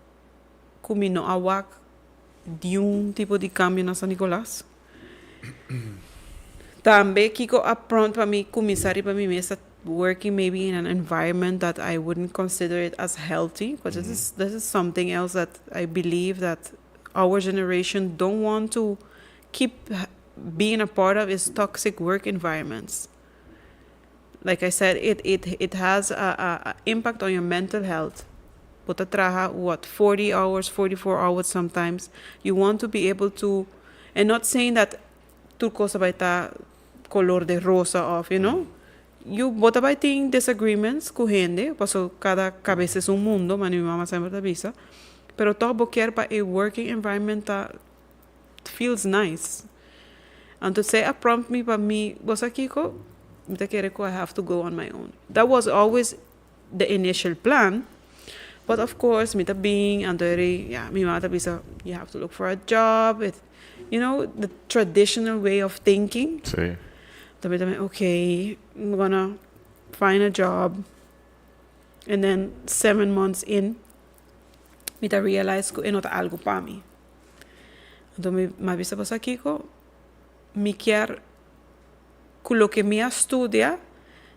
cu mi no a wak ningun tipo di cambio na San Nicolas. Tambe kico a prompt pa mi cuminsa pa mi mes working maybe in an environment that I wouldn't consider it as healthy, because this is something else that I believe that our generation don't want to keep being a part of, is toxic work environments. Like I said, it has a impact on your mental health. Bo ta traha, what, 40 hours, 44 hours sometimes. You want to be able to, and not saying that tur cos ta bay ta color de rosa of, You bo ta bay tin disagreements cu hende, paso cada cabes ta un mundo, manera mi mama semper ta bisa. Pero toch bo kier pa a working environment that feels nice. Anto esey a prompt me pa mi, bo sa kico, mi ta kere cu I have to go on my own. That was always the initial plan. But of course mi ta bin anto eri ya mi mama ta bisa you have to look for a job it you know the traditional way of thinking. Sí. Anto mi ta bin okay I'm gonna find a job and then 7 months in mi ta realize ku e no ta algu pa mi. Anto mi a bisa bo sa kiko mi kier ku loke mi a studia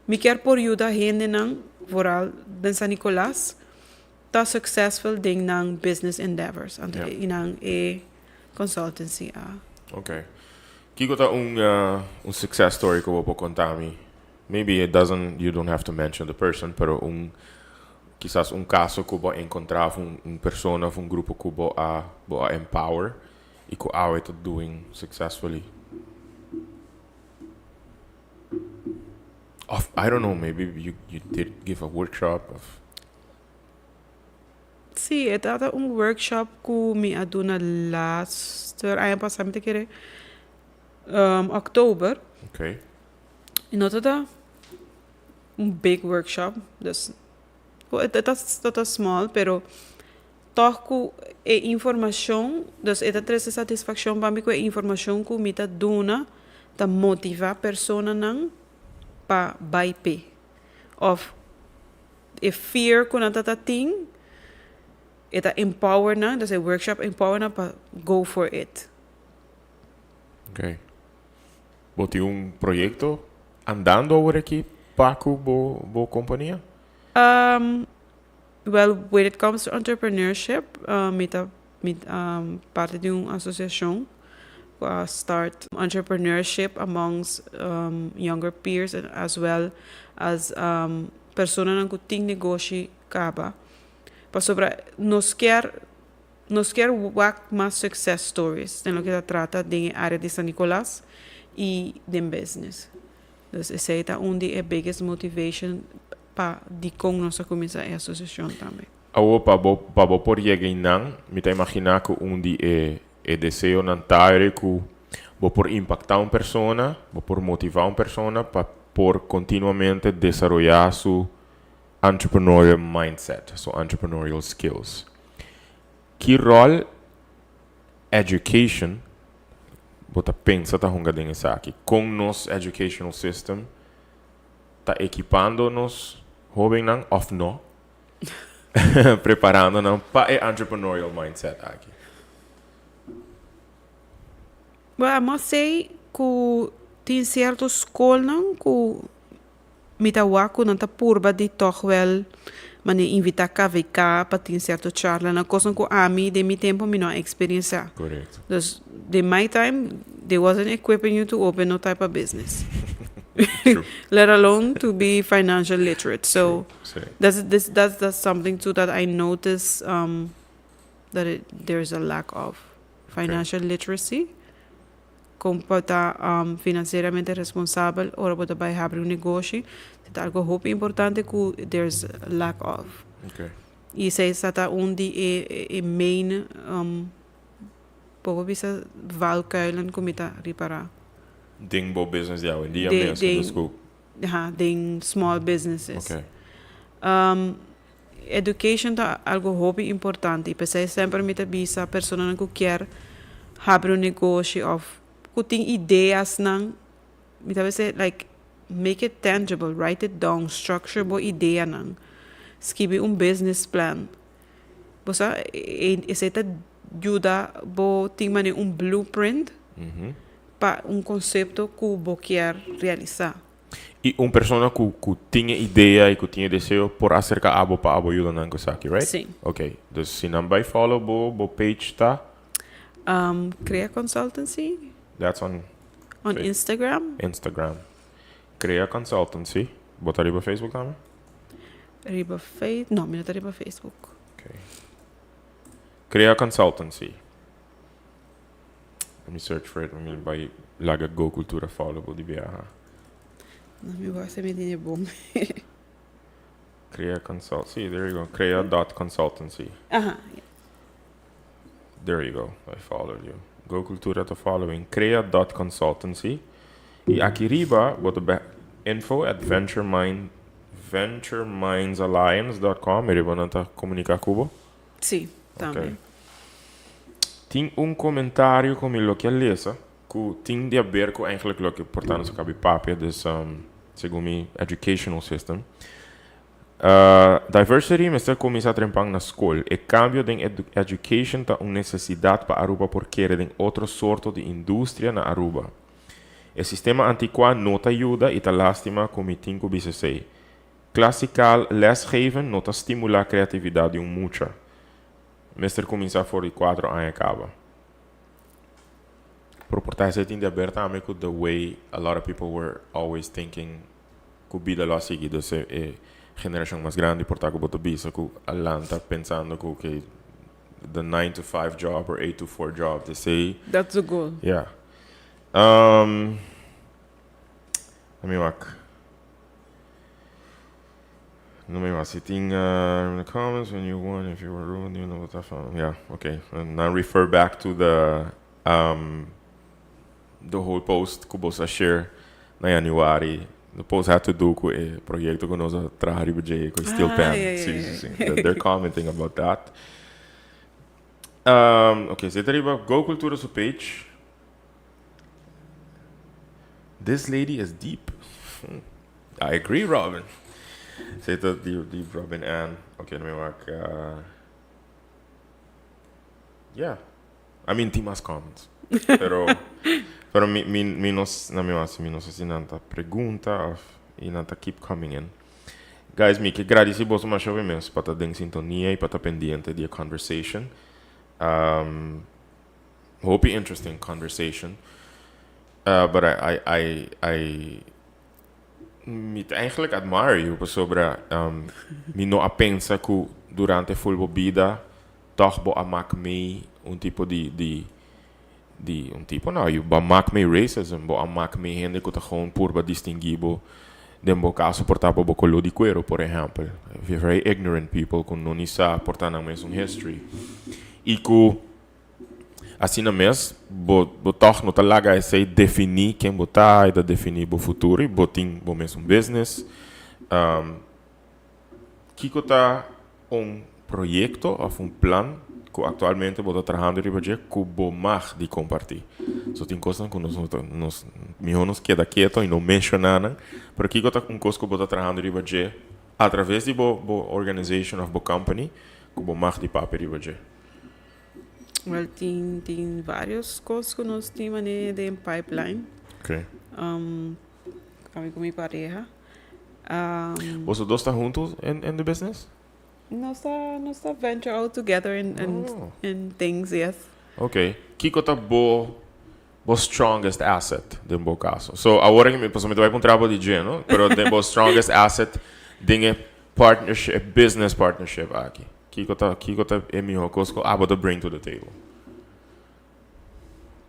mi kier por yuda hendenan vooral den San Nicolas ta successful den nan business endeavors anto i nan e consultancy a. Ok. Kiko ta un un success story ku bo por konta mi? Maybe it doesn't you don't have to mention the person pero un kisas un kaso ku bo a enkontra of un un persona of un grupo ku bo a bo a empower i ku awe ta doing successfully. Of I don't know maybe you you did give a workshop of. Sí, e tabata un workshop ku mi a duna laster aña pasá mi ta kere oktober. Okay. I no tabata un big workshop, dus e tabata small pero tòg ku e informashon, dus e ta trese satisfakshon pa mi ku e informashon ku mi ta duna ta motivá personanan pa bai p'e òf e fear ku nan ta ta tin e ta empower nan, dus e workshop empower nan pa go for it. Ok. Bo tin un proyekto andando awor aki pa ku bo bo kompania? Well, when it comes to entrepreneurship, mi ta mi ta parti di un asosiashon ku a start entrepreneurship amongst younger peers and as well as personanan ku tin negoshi kaba. Pasobra nos kier nos kier wak mas success stories den loke ta trata den e area di San Nicolas y den business. Dus esei ta un di e biggest motivation pa dikon nos a kuminsá e asosiashon tambe. Awor pa bo pa bo por yega einan, mi ta imaginá ku un di e e deseonan ta ere ku bo por impaktá un persona, bo por motivá un persona pa por kontinuamente desaroyá su entrepreneurial mindset, su entrepreneurial skills. Ki ròl education bo ta pensa ta hunga den esaki? Kon nos educational system ta ekipando nos hóbennan òf no? Preparando nan pa e entrepreneurial mindset aki. Well, I must say ku tin sierto skolnan ku mi ta wak ku nan ta purba di tòg wèl manera invitá KVK pa tin sierto charlanan, kosnan ku ami den mi tempu mi no a eksperensiá. Korekto. Dus den my time they wasn't equipping you to open no type of business. True. Let alone to be financial literate. So Sí. that's this that's that's something too that I notice um that it there's a lack of financial literacy. Kon pa ta um financieramente responsabel ora bo ta bai habri un negoshi. Ta algo hopi importante ku there's a lack of. Okay. I esei sa ta un di e e main um bo por bisa valkuilen ku mi ta ripará. Den bo business di awendia mes, Den, dus ku. ha, den small businesses. Okay. Um, education ta algo hopi importante i p'esei semper mi ta bisa personanan ku kier habri un negoshi òf ku tin ideasnan, mi ta bisa like make it tangible, write it down, structure bo ideanan, skibi un business plan. Bo sa esei ta yuda bo tin manera un blueprint pa un konsepto ku bo kier realisá. I un persona ku ku tin e idea i ku tin e deseo por aserka abo pa abo yuda nan ku esaki, right? Sí. Ok, dus si nan bai follow bo, bo page ta? Crea Consultancy. That's on? On Instagram. Instagram. Crea Consultancy. Bo ta riba Facebook tambe? Riba Face, no, mi no ta riba Facebook. Ok. Crea Consultancy. Let me search for it. Mi bai laga Go Cultura follow bo di biaha. No, mi wak si mi tene bon. Crea Consult, sí, there you go. Crea dot consultancy. Aha, yeah. There you go. I followed you. Go Cultura ta following. Crea dot consultancy. I aki riba bo ta be info at venturemind. venturemindsalliance.com, e riba nan ta comunica cu bo? Sí, tambe. Okay. Tin un comentario cu mi lo kier lesa cu tin di haber cu eigenlijk loke por ta nos a cabi papia, dus segun mi educational system. Diversity mester cuminsa trempan na scol. E cambio den education ta un necesidad pa Aruba por kere den otro sorto di industria na Aruba. E sistema anticuá no ta yuda y ta lastima cu mi tin cu bisa esey. Clasicaal lesgeven no ta stimula creatividad di un mucha. Mester cuminsa for di cuatro aña caba. Pero por ta esey tin di haber tambe cu the way a lot of people were always thinking cu bida lo a sigui. Dus e generacion mas grandi por ta cu bo ta bisa cu a lanta pensando cu okay the nine to five job or eight to four job esey. That's the goal. Yeah. Um, let me wak. No me wak si tin uh, in the comments when you won if you were ruined you know what I found. Yeah, okay. And now refer back to the um the whole post ku boso a share na januari. The post had to do ku e proyecto ku nos a traha riba dje ku steel Ah, pan. yeah, Sí, yeah, sí, yeah. sí. They're commenting about that. Um, okay, zit riba Go Cultura su page. This lady is deep. I agree, Robin. Zit dat deep, deep Robin Ann. Okay, let me wak. Yeah. I mean, tin mas comments. Pero, pero mi, mi, mi no, na mi wak, mi no sa si nan ta pregunta of y nan ta keep coming in. Guys, mi ke gradici boso masha hopi mes pa ta den sintonia y pa ta pendiente di e conversation. Um, hopi interesting conversation. But I, I, I, I, mi ta eigenlijk admire you pasobra um, mi no a pensa cu durante full bo bida toch bo a mak mee un tipo di, di, di un tipo no, you bo a mak mee racism, bo a mak mee hende cu ta gewoon purba distingui bo den bo caso por ta pa bo color di cuero por ehempel. Very ignorant people cu no ni sa por ta nan mes un history y cu Asina mes, bo bo tòg no ta laga esei definí ken bo ta, e ta definí bo futuro i bo tin bo mesun business. Kiko ta un proyekto òf un plan ku aktualmente bo ta trahando riba dje ku bo mag di kompartí? So tin kosnan ku nos no ta nos mihó nos keda keto i no menshoná nan, pero kiko ta un kos ku bo ta trahando riba dje atraves di bo bo organization òf bo company ku bo mag di papia riba dje? Well, tin, tin varios cos cu nos tin mane den pipeline. Okay. Um, ami cu mi pareha. Um, Boso dos ta hunto in, in the business? Nos ta, nos ta venture out together in, in, Oh. in things, yes. Okay. Kiko ta bo bo strongest asset den bo caso? So, awor aki mi, pasobra mi ta bai puntra bo di dje, no? Pero den bo strongest asset den e partnership, business partnership aki. Kiko ta kiko ta e miho kos ku abo ta bring to the table?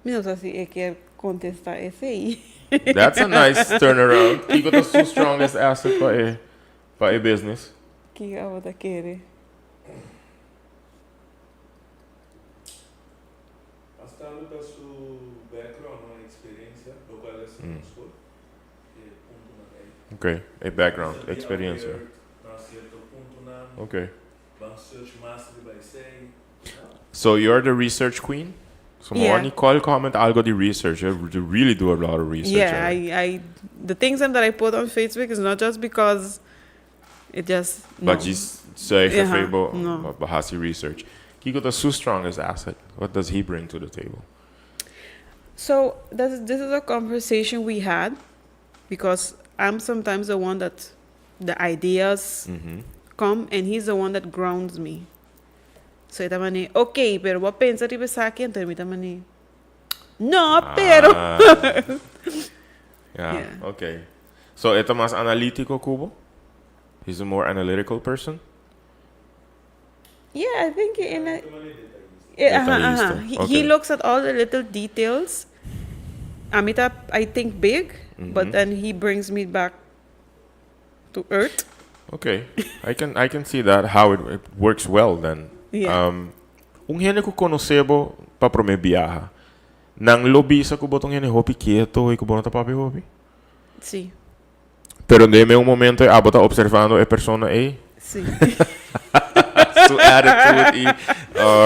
Mi no sa si e kier kontestá esei. That's a nice turnaround. Kiko ta su strongest asset pa e pa e business? Kiko abo ta kere? Hasta ta su background no experiencia, lo cual es mm. school, e puntonan ei. Ok, e background, experiencia. Na cierto puntonan. Ok. Ban search mas riba esei. So you're the research queen? So Yeah. Nicole comment algo di research. You really do a lot of research. Yeah, I, the things that I put on Facebook is not just because it just no. But just say Yeah, bo no. bo hasi research. Kiko ta su strongest asset. What does he bring to the table? So this this is a conversation we had because I'm sometimes the one that the ideas come and he's the one that grounds me. So e ta mane, ok, pero bo a pensa riba esaki, anto mi ta mane, no, pero. Ah. Yeah, Yeah. okay. So e ta mas analítico ku bo? He's a more analytical person? Yeah, I think in a, Yeah, aha, Detallista. aha. He, Okay. he looks at all the little details. Ami ta, I think big, but then he brings me back to earth. Okay. I can see that how it works well then. Yeah. Un hende ku konosé bo pa promé biaha, nan lo bisa ku bo ta un hende hopi keto i ku bo no ta papia hopi? Sí. Pero den un momento abo ta observando e persona ei. Su attitude i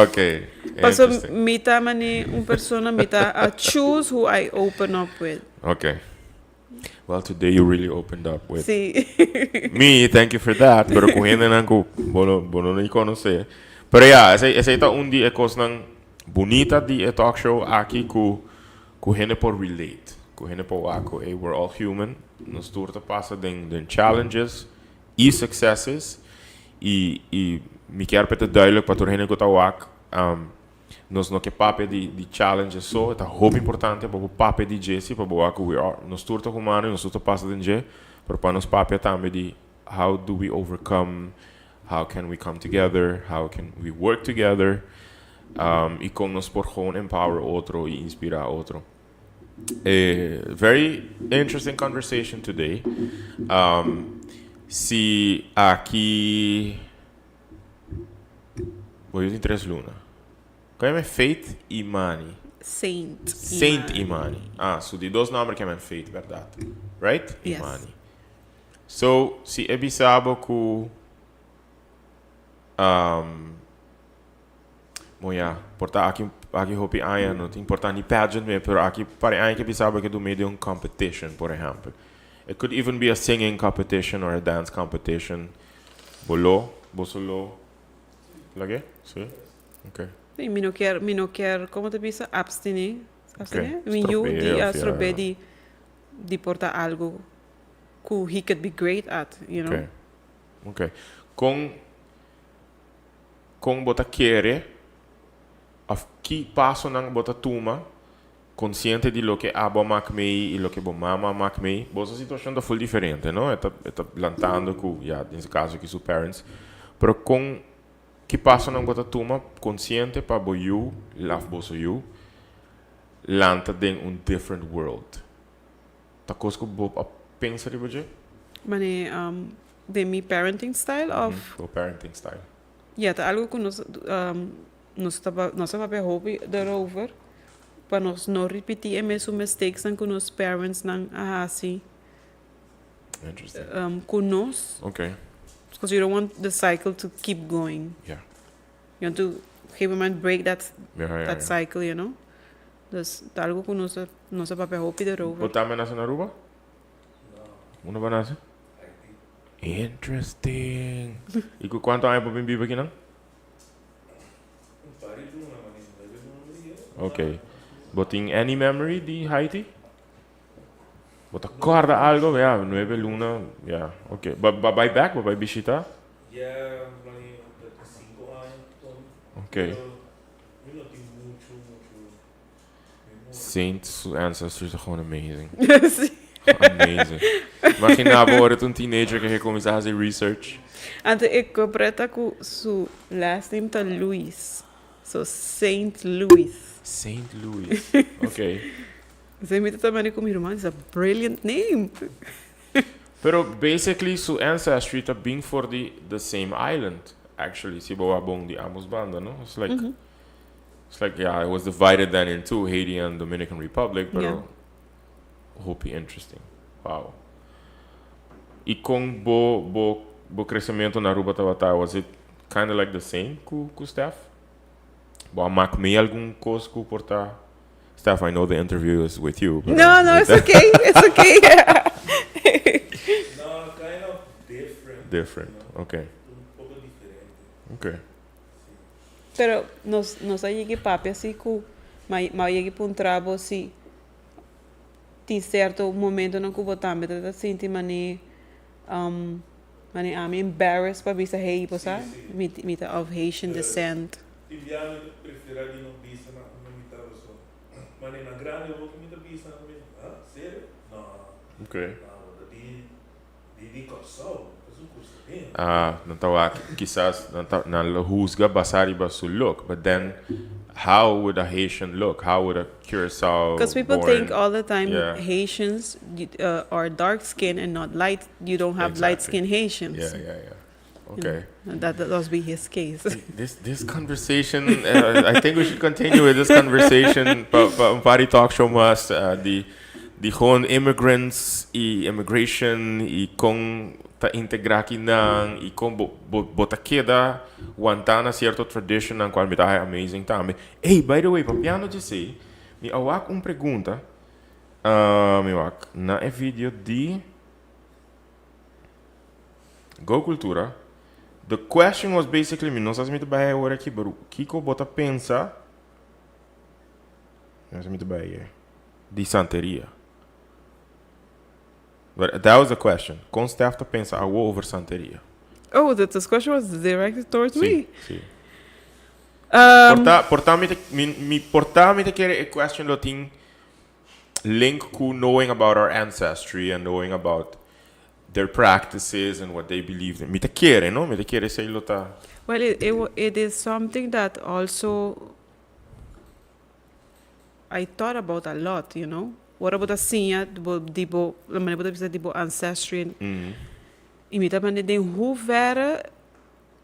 okay. Paso Interesting. Mi ta mane un persona, mi ta I choose who I open up with. Okay. Well, today you really opened up with me. Thank you for that. Pero ku hendenan ku bo no ni konosé. Pero ja, esei ta un di e kosnan bunita di e talk show aki, ku hende por relate. Ku hende por wak ku, hey, we're all human. Nos tur ta pasa den challenges i successes. I mi kier pa ta duidelijk pa tur hende ku ta wak. Nos no ke papia di challenges so, ta hopi importante pa bo papia di dje si, pa bo wak ku we are, nos tur ta humano i nos tur ta pasa den dje, pero pa nos papia tambe di how do we overcome, how can we come together, how can we work together, i kon nos por gewoon empower otro i inspirá otro. Very interesting conversation today. Si aki bo tin 3 luna. Kon yama Faith Imani? Saint. Saint Imani. Ah, so di dos nòmber ku Faith, berdat? Right? Yes. Imani. So, si e bisa bo ku bon ja, por ta aki hopi aña, no ta importá ni pageant mes, pero aki pa aña ku bisa bo ku do medio un competition, por ehèmpel. It could even be a singing competition or a dance competition. Bo lo, bo lo, lag'é? Si? Okay. I mi no kier, kon ta bisa, abstene. Abstene? Mi yu Strob'é, di of ja. Strob'é di por ta algo ku he could be great at. Ok. Kon bo ta kere, òf ki pasonan bo ta tuma, konsiente di loke abo a mak mee i loke bo mama a mak mee? Bo situashon ta full diferente, no? E ta lantando ku, ja, den e kaso ku su parents. Pero kon ki pasonan bo ta tuma konsiente pa bo yu, òf bo yu, lanta den un different world? Ta kos ku bo a pensa riba dje? Mane, di mi parenting style of Bo parenting style. Ja, ta algo ku nos tabata hopi erover pa nos no ripití e mesun mistakes nan ku nos parents nan a hasi Interesting. Ku nos, because you don't want the cycle to keep going. You want to op een gegeven moment break that that cycle. Dus ta algo ku nos a papia hopi erover. Bo tambe a nase na Aruba? No. Unda bo a nase? Haiti. Interesting. I ku kuantu aña bo a bin biba aki nan? Un par di luna, mane, 9 luna. Ok. Bo tin any memory di Haiti? Bo ta kòrda algo? Ja, 9 luna. Ja, ok. Ba bai back, ba bai bishitá? Ja, mane, 5 aña. Ok. Pero mi no tin mucho, mucho memoria. Saints ancestors are gewoon amazing. Si. Amazing. Imaginá bo ora un teenager ku kuminsá hasi research. Anto e kompreta ku su last name ta Louis. So Saint Louis. Saint Louis. Ok. Esei mi tambe ku mi ruman, it's a brilliant name. Pero basically su ancestry ta bin for the same island. Actually, si bo bon di ambos banda, no? It's like, yeah, it was divided then in two, Haiti and Dominican Republic, pero hopi interesting. Wow. I kon bo kresementu na Aruba tabata, was it kind of like the same ku Steph? Bo a mak mee algun kos ku por ta? Steph, I know the interview is with you. But No, it's okay. It's okay. No, kind of different. Different. No? Okay. Un poko diferente. Si. Pero nos a yega papia asina ku m'a yega puntra bo si tin sierto momentonan ku bo tambe ta sinti mane ami embarrassed pa bisa, "Hey, bo sa, mi ta of Haitian descent." Tin bia mi ta preferá di no bisa na un mi ta so. Mane na grandi bo mi ta bisa na mi, ah, serio? No. No, bo di Kòrsou, ta un kurso bin. Ah, nan ta kisas nan ta nan lo husga basá riba su look, but then how would a Haitian look? How would a Curacao Because people born think all the time Haitians are dark skin and not light. You don't have light skin Haitians. And that must be his case. This conversation, I think we should continue with this conversation. Pa un par di talk show mas di Di gewoon immigrants y immigration y con ta integra akinan y con bo bo bo ta keda wanta na cierto traditionnan cual mi ta haya amazing tambe. Ey, by the way, papiando djesey, mi a wak un pregunta, mi wak na e video di Go Cultura. The question was basically, mi no sa si mi ta bay awor aki, pero kico bo ta pensa, mi no sa si mi ta bay di santeria. But that was the question. Con Steph ta pensa awo over santeria? Oh, that this question was directed towards Sí, me. sí. Um, Por ta, por ta mi ta, mi, mi, por ta mi ta kere e question lo tin link cu knowing about our ancestry and knowing about their practices and what they believed in. Mi ta kere, no? Mi ta kere esey lo ta. Well, it is something that also I thought about a lot. Ora bo ta siña bo di bo, la manera bo ta bisa di bo ancestry. Y mi ta manda den hoeverre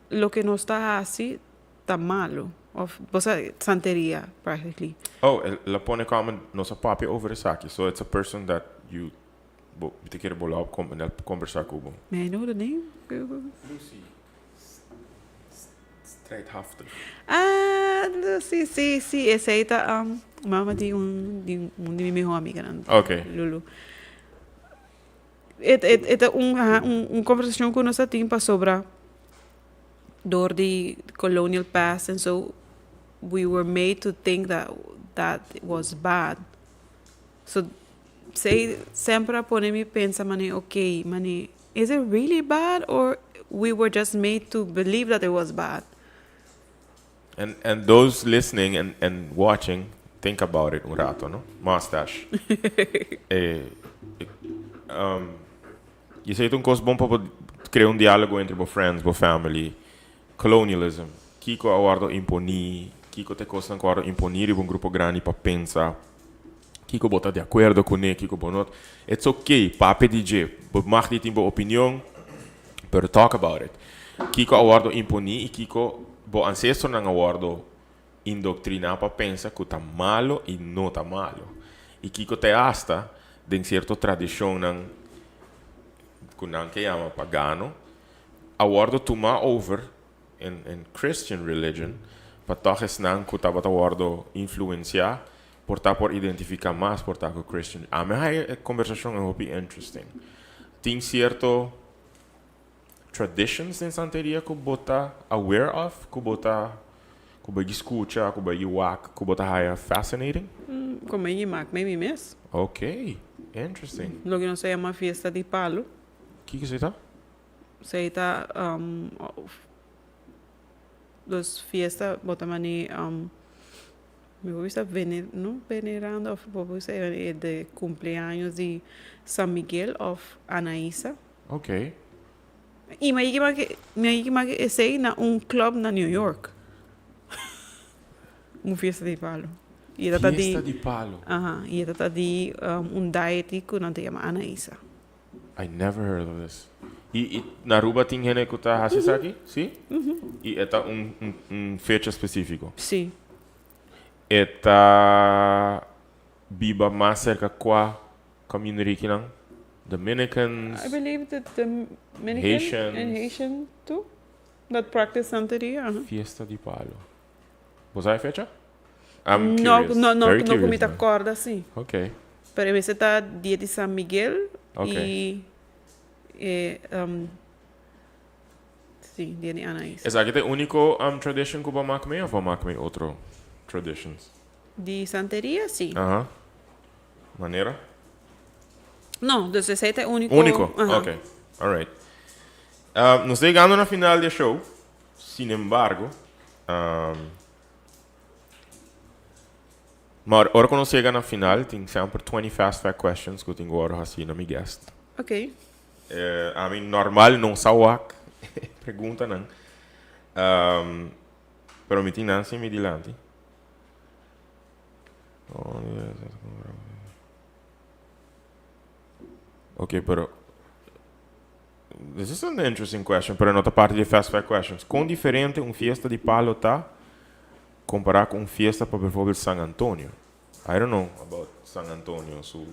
loke nos ta haci ta malo. Of, bo sa, santeria, practically. Oh, el a pone comment, nos a papia over esaki. So it's a person that you, bo, mi ta kere bo lo com, el conversa cu bo. May I know the name? Lucy. Strijdhaftig. Ah, Lucy, sí, sí, esey ta um, mama di un, di un di mi mihó amiganan. Ok. Lulu. E, e, e ta un, aha, un, un conversacion cu nos a tin pasobra door di colonial past and so we were made to think that that was bad. So, esey semper a pone mi pensa mane, ok, mane, is it really bad or we were just made to believe that it was bad? And those listening and watching, think about it un rato, no? Mustache. Y esey ta un cos bon pa bo crea un dialogo entre bo friends, bo family. Colonialism. Kico a wordo imponi, kico ta e cosnan cu a wordo imponi riba un grupo grandi pa pensa, kico bo ta di acuerdo cune, kico bo no. It's okay, papia di dje. Bo mag di tin bo opinion, pero talk about it. Kico a wordo imponi y kico bo ancestronan a wordo indoctrina pa pensa cu ta malo y no ta malo. Y kico te hasta den cierto tradicionnan cu nan ke yama pagano, a wordo tuma over in Christian religion pa toch esnan cu tabata wordo influencia por ta por identifica mas por ta cu Christian. Ami haya e conversacion e hopi interesting. Tin cierto traditions den santeria cu bo ta aware of, cu bo ta cu bo a scucha, cu bo a wak, cu bo ta haya fascinating? Como e mak mi mes. Ok, interesting. Loke nos ta yama fiesta di palo. Kico esey ta? Esey ta dus fiesta bo ta mane mi por bisa vene no venerando of bo por bisa de cumpleaños di San Miguel of Anaisa. Y mi a yega esey na un club na New York. Un fiesta di palo. Y e ta di Fiesta di palo. Aha, y e ta di un deity cu nan ta yama Anaisa. I never heard of this. Y na Aruba tin hende cu ta haci esaki? Si? Y e ta un fecha specifico? Si. E ta biba mas cerca cua community kinan? Dominicans? I believe that Dominican Haitians. And Haitian too that practice Santeria. Fiesta di palo. Bo sabe fecha? I'm No, curious. no, no, Very no cu mi curious ta now. corda, si. Pero esey ta dia di San Miguel y si, dia di Anaís. Esaki ta e unico tradition cu bo a mak mee of bo a mak mee otro traditions? Di Santeria, si. Aha. Manera? No, dus esey ta e unico. Unico? Aha. Ok. Alright. Nos ta yegando na final di e show. Sin embargo, maar ora cu nos yega na final, tin semper 20 fast fact questions cu tin cu worde haci na mi guest. Ami normal no sa wak preguntanan, pero mi tin nan sin mi dilanti. Ok, pero this is an interesting question, pero no ta parti di fast fact questions. Con diferente un fiesta di palo ta compara cu un fiesta pa bijvoorbeeld San Antonio? I don't know about San Antonio su.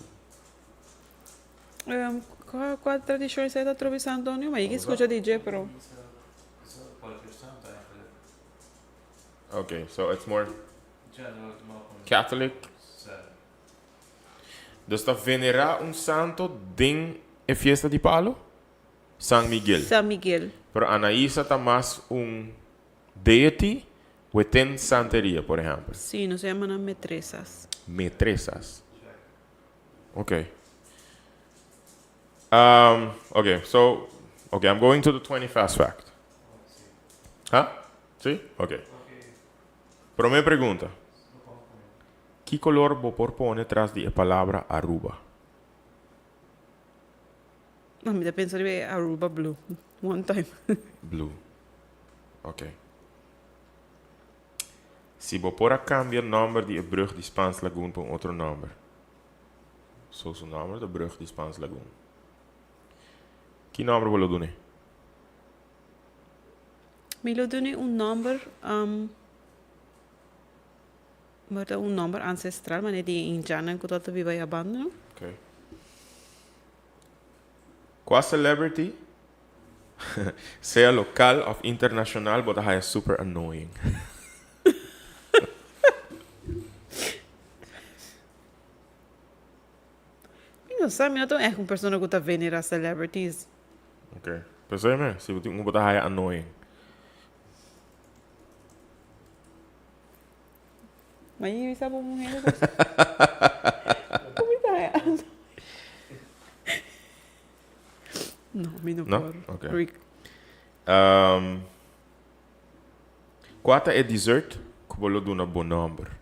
Cua cua tradicion esei ta trobe San Antonio? Ma yigi scucha di dje pero. Okay, so it's more Catholic. Dus ta venera un santo den e fiesta di palo? San Miguel. San Miguel. Pero Anaisa ta mas un deity within santeria, por ehempel. Sí, nos a yama nan metresas. Metresas. Ok. Um, ok, so, ok, I'm going to the 20 fast fact. Huh? Sí? Ok. Prome pregunta. Ki color bo por pone tras di e palabra Aruba? No, mi ta pensa riba e Aruba blue. One time. Blue. Ok. Si bo por a cambia nomber di e brug di Spaans Lagoon pa un otro nomber. So su nomber ta brug di Spaans Lagoon. Ki nomber bo lo dun'e? Mi lo dun'e un nomber, um, bo ta un nomber ancestral, manera di e indiannan cu tabata biba e abanda, no? Ok. Cua celebrity, sea local of internacional, bo ta haya super annoying? Mi no sa, mi no ta un echt un persona cu ta venera celebrities. Ok. Pensai me, si bo tin un cu bo ta haya annoying. Ma yi bisa bo muher cu cu mi ta haya annoying. No, mi no No? por. Ok. Rick. Um, cua ta e dessert cu bo lo duna bo nomber?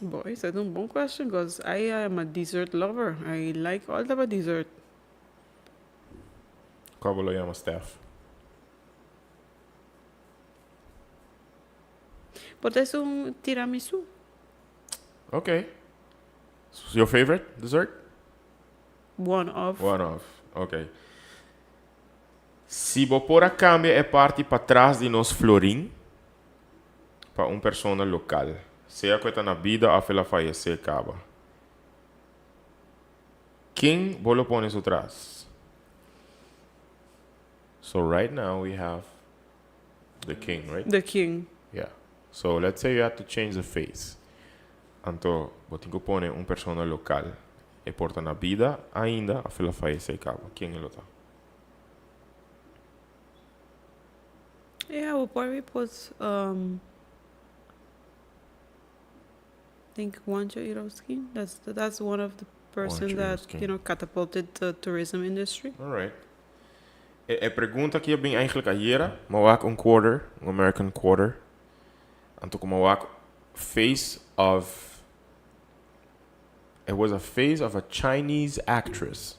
Boy, esei ta un bon question cause I am a dessert lover. I like all type of dessert. Cua bo lo yama Steph? Por ta esun tiramisu. Ok. Your favorite dessert? One of. One of, ok. Si bo por a cambia e parti patras di nos florin pa un persona local, sea cu e ta na bida of el a fayece caba, ken bo lo pone su tras? So right now we have the king, right? The king. Yeah. So let's say you had to change the face. Anto bo tin cu pone un persona local. E por ta na bida ainda of el a fayece caba. Ken e lo ta? Yeah, we probably put um think Juancho Irausquin. That's that's one of the person Juancho that Irausquin. you know catapulted the tourism industry. Alright. E, e pregunta aki a bin eigenlijk ayera. Mi a wak un quarter, un American quarter. Anto ku mi a wak face of It was a face of a Chinese actress.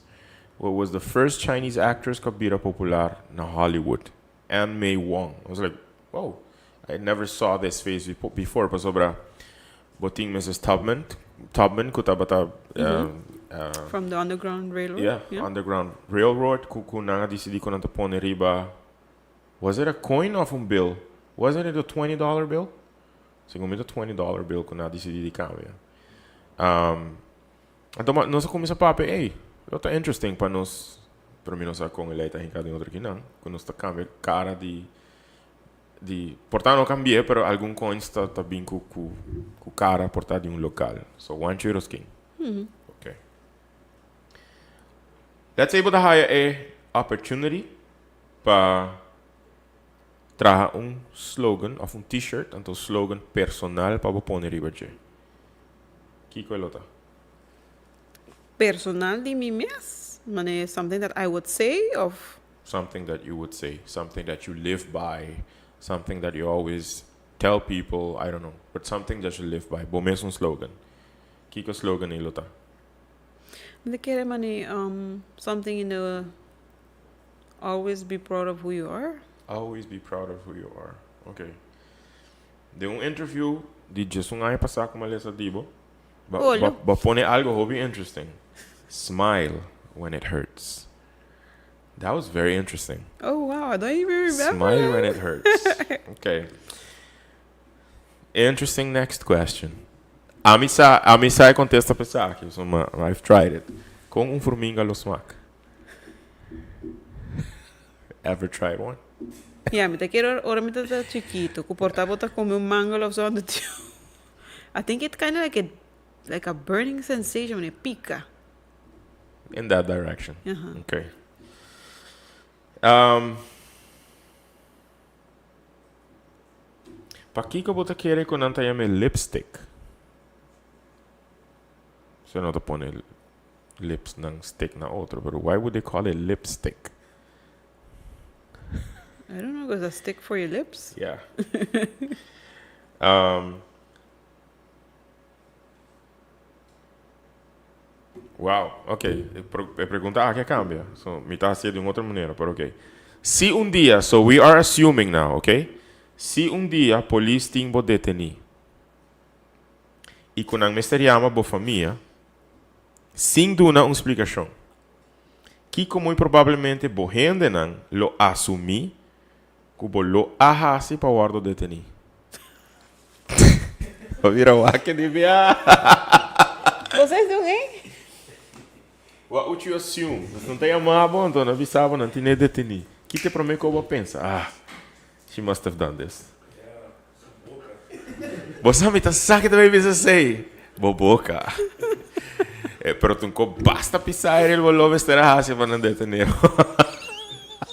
What was the first Chinese actress ku a bira popular na Hollywood? Ann May Wong. I was like, wow, I never saw this face before pasobra bo tin Mrs. Tubman, Tubman ku tabata From the Underground Railroad. Yeah, Underground Railroad ku ku nan a disidi ku nan ta pone riba, was it a coin of un bill? Wasn't it a 20 dollar bill? Segun mi ta 20 dollar bill ku nan a disidi di kambia. Anto ma nos a kuminsá papia, ey, lo ta interesting pa nos, pero mi no sa kon e lei ta hinká den otro kinan, ku nos ta kambia kara di, di, por ta no kambi'é, pero algun coins ta ta bin ku ku ku kara por ta di un lokal. So, Juancho Iroskin. Ok. Let's say bo ta haya e opportunity pa traha un slogan of un t-shirt, anto slogan personal pa bo pone riba dje. Kiko e lo ta? Personal di mi mes? Manera something that I would say of? Something that you would say, something that you live by, something that you always tell people, I don't know, but something that you live by. Bo mes un slogan. Kiko slogan ei lo ta? Mi ta kere manera something in the always be proud of who you are. Always be proud of who you are. Ok. Den un interview di djesun aña pasá ku mi a lesa di bo, Olo. bo a pone algo hopi interesting. Smile when it hurts. That was very interesting. Oh wow, I don't even remember Smile when that. it hurts. Ok. Interesting next question. Ami sa, ami sa e contesta pa esaki, pasobra I've tried it. Con un furminga lo smaak? Ever tried one? Ya, mi ta kere ora mi tabata chikito, cu por ta bo ta come un mangel of zo, I think it kinda like a, like a burning sensation, wanneer pica. In that direction. Uh-huh. Okay. Um, Pakiko bo ta kere ku nan ta yam'é lipstick? Se no ta pone lips nan stick na otro, pero why would they call it lipstick? I don't know, 'cause a stick for your lips? Yeah. Um, wow, ok. E, e pregunta aki a cambia. So, mi ta hacié di un otro manera, pero ok. Si un dia, so we are assuming now, ok? Si un dia polis tin bo detení y cu nan mester yama bo famia sin duna un splicacion, kico muy probablemente bo hendenan lo asumí Ku bo lo a hasi pa wòrdu detení? Bo bira wak di bia. Bo sa esun ei? What would you assume? Nos no ta yama bo, anto nan bisa bo nan tine detení. Ki ta e promé ku bo a pensa? Ah, she must have done this. Bo sa mi ta sa ke ta bay bisa esei. Bo boka. Pero tin ko basta pisa aire bo lo mester a hasi pa nan detené bo.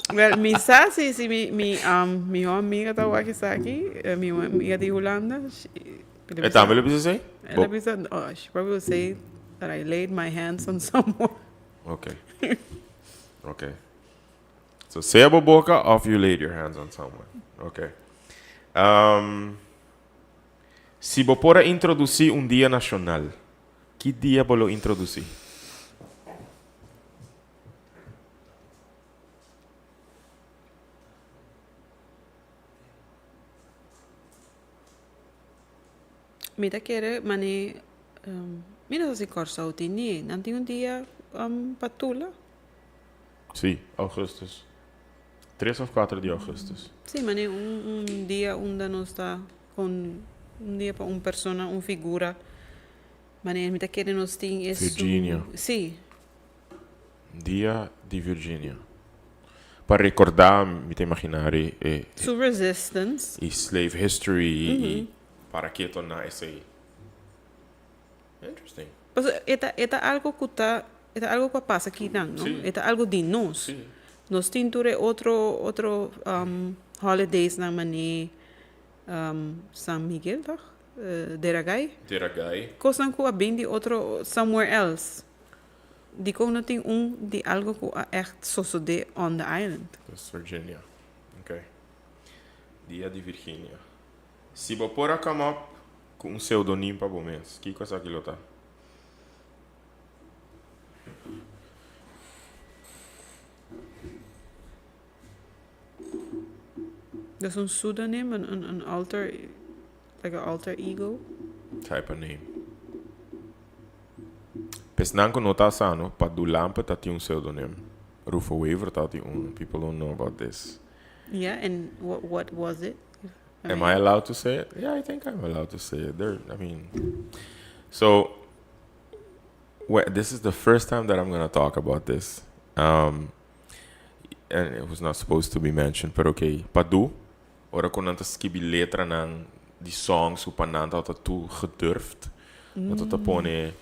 Well, mi sa si si mi mi um mihó amiga ta wak esaki, mi amiga di Hulanda, she E tambe lo bisa esei? El a bisa, oh, she probably will say that I laid my hands on someone. Okay. Okay. So sea bo boca of you laid your hands on someone. Ok. Um, si bo por a introduci un dia nacional, ki dia bo lo introduci? Mi ta kere mane, um, mi no sa si Kòrsou tin ni, nan tin un dia um, pa tula. Sí, augustus. Tres of cuater di augustus. Sí, mane un un dia unda nos ta con un dia pa un persona, un figura. Mane mi ta kere nos tin esun. Virginia. Sí. Dia di Virginia. Pa recorda, mi ta imagina e e. Su resistance. E slave history y para keto na esey. Interesting. Pasobra e ta e ta algo ku ta e ta algo ku a pasa akinan, no? Sí. E ta algo di nos. Sí. Nos tin tur e otro otro holidaysnan manera San Miguel tòg? Deragai. Deragai. Kosnan ku a bin di otro somewhere else. Dikon no tin un di algo ku a ègt sosodé on the island? West Virginia. Okay. Dia di Virginia. Si bo por a come up Ku un pseudonim pa bo mes, kiko esaki lo ta? Dus un pseudonym, un, un, un alter, like a alter ego? Type a name. P'esnan ku no ta sa no, pa Dulampe ta tin un pseudonym. Rufo Wever ta tin uno. People don't know about this. Yeah, and what, what was it? Am I allowed to say it? Yeah, I think I'm allowed to say it. There, I mean, so well, this is the first time that I'm gonna talk about this. Um, and it was not supposed to be mentioned, pero okay. Padu, ora ku nan ta skibi letranan di songs ku pa nan tabata too gedurfd, nan ta pone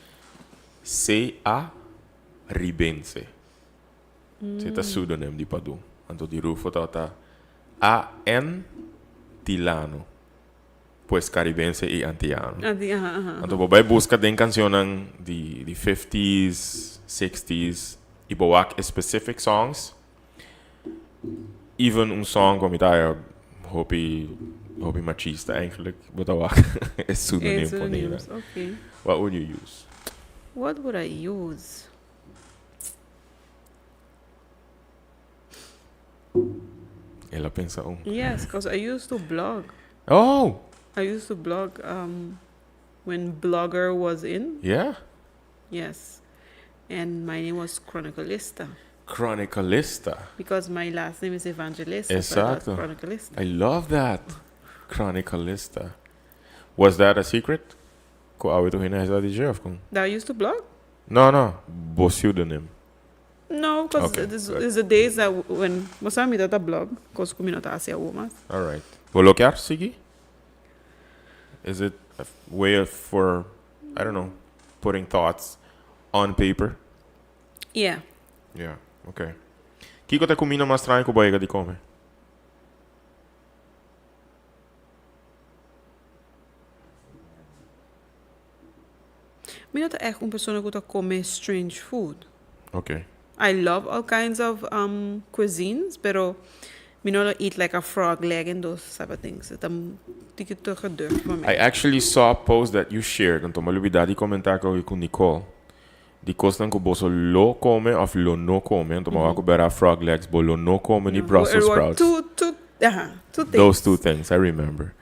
C.A. Ribense. Esei ta pseudonym di Padu. Anto di Rufo tabata AN Tilano. Pues Caribense i Antiano. Anto bo bai buska den cancionnan di di fifties, sixties i bo wak e specific songs. Even un song ku mi ta haya hopi hopi machista eigenlijk, bo ta wak e pseudonym pone nan. What would you use? What would I use? El a pensa un. Yes, cause I used to blog. Oh! I used to blog um, when Blogger was in. Yeah? Yes. And my name was Chronicalista. Chronicalista. Because my last name is Evangelista. Exacto. So I Chronicalista. I love that. Chronicalista. Was that a secret? Cu awe tur hende a sa di dje of con? That I used to blog? No, no, bo pseudonym. No, cause Okay, this good. is the days that when bo sa mi ta blog, cos cu mi no ta haci awo mas. Alright. Bo lo kier sigui? Is it a way of for, I don't know, putting thoughts on paper? Yeah. Yeah, okay. Kiko ta e cuminda mas straño cu bo a yega di come? Mi no ta echt un persona cu ta come strange food. Okay. I love all kinds of um, cuisines, pero mi no lo eat like a frog leg and those type of things. E ta un tiki te gedurfd pa mi. I actually saw a post that you shared, anto mi a lubida di comenta cu cu Nicole, di cosnan cu boso lo come of lo no come, anto mi a wak cu bera frog legs, bo lo no come ni Brussels sprouts. Two, two, aha, two things. Those two things, I remember.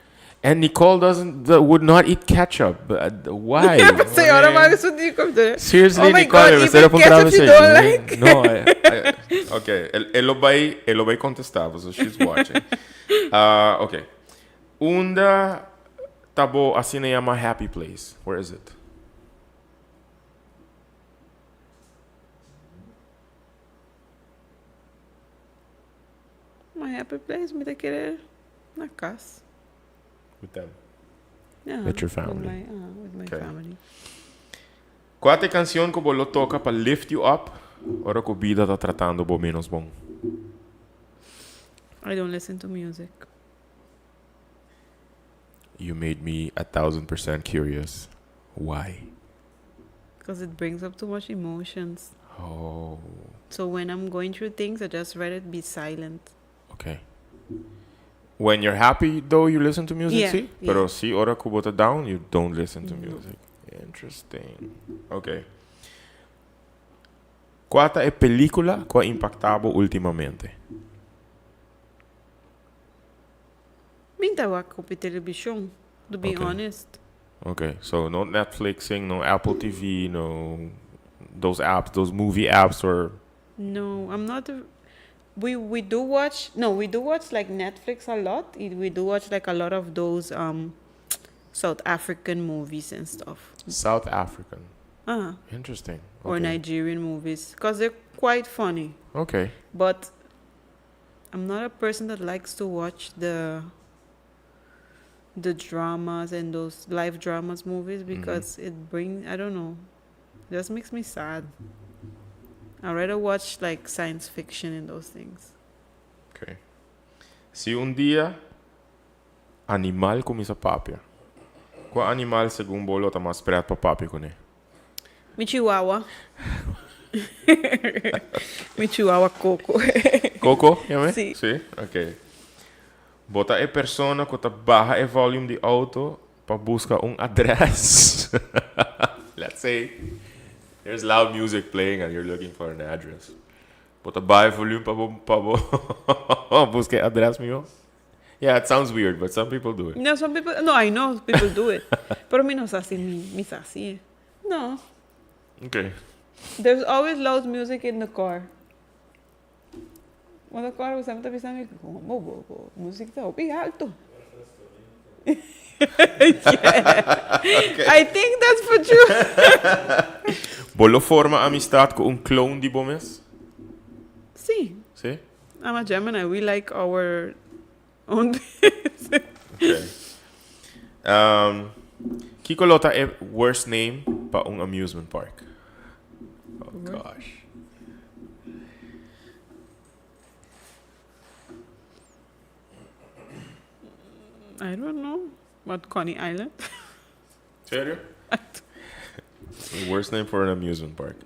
And Nicole doesn't, would not eat ketchup. But why? Sí, ora maar su di komt. Seriously, Oh my Nicole, God, we even ketchup you don't like. No, I, okay. El, lo bay, el lo bay contestar, so she's watching. Okay. Unda ta bo asina yama happy place? Where is it? My happy place, mi ta kere na cas. With them? Yeah, With your family. With my, with my Okay. family. Cua ta e cancion cu bo lo toca pa lift you up ora cu bida ta tratando bo menos bon? I don't listen to music. You made me 1000% curious. Why? Because it brings up too much emotions. Oh. So when I'm going through things, I just rather be silent. Okay. When you're happy, though, you listen to music, Yeah, sí? yeah. Pero si ora cu bo ta down, you don't listen to No. music. Interesting. Okay. Cua ta e pelicula cu a impacta bo ultimamente? Mi ta wak hopi television, to be Okay. honest. Okay, so no Netflixing, no Apple TV, no those apps, those movie apps or No, I'm not a, we we do watch no, we do watch like Netflix a lot. We do watch like a lot of those um South African movies and stuff. South African. Uh Interesting. Or Okay. Nigerian movies because they're quite funny. Okay. But I'm not a person that likes to watch the the dramas and those live dramas movies because it brings I don't know, it just makes me sad. I'd rather watch like science fiction and those things. Okay. Si un dia animal cuminsa papia, cua animal segun bo lo ta mas pret pa papia cune? Mi chihuahua. Mi chihuahua Coco. Coco, yam'e? Sí. Sí? Ok. Bo ta e persona cu ta baha e volume di auto pa busca un adres. Let's say there's loud music playing and you're looking for an address. Bo ta baha e volume pa bo pa bo busca e adres miho? Yeah, it sounds weird, but some people do it. No, some people, no, I know people do it. Pero mi no sa si mi, mi sa si. No. Okay. There's always loud music in the car. Cuando car usa ta bisa mi como bo bo music ta hopi alto. I think that's for true. Bo lo forma amistad cu un clone di bo mes? Sí. Sí? I'm a Gemini. We like our own Okay. Kiko lo ta e worst name pa un amusement park? Oh gosh. I don't know. What, Coney Island? Serio? The worst name for an amusement park.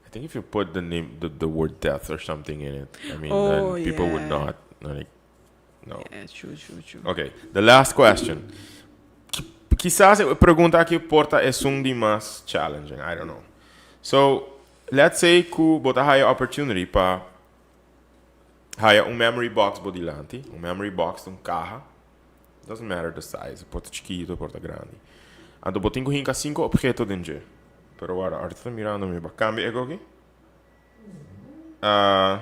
I think if you put the name, the word death or something in it, I mean, Oh, then people would yeah. not, like, no. Yeah, true, true, true. Okay, the last question. Kisas e pregunta aki por ta esun di mas challenging, I don't know. So, let's say ku bo ta haya opportunity pa haya un memory box bo dilanti, un memory box un caha, doesn't matter the size, por ta chikito, por ta grandi. Anto bo tin ku hinka cinco obheto den dje. Pero wara, Arthur ta mirando mi, ba cambia e aki? Ah,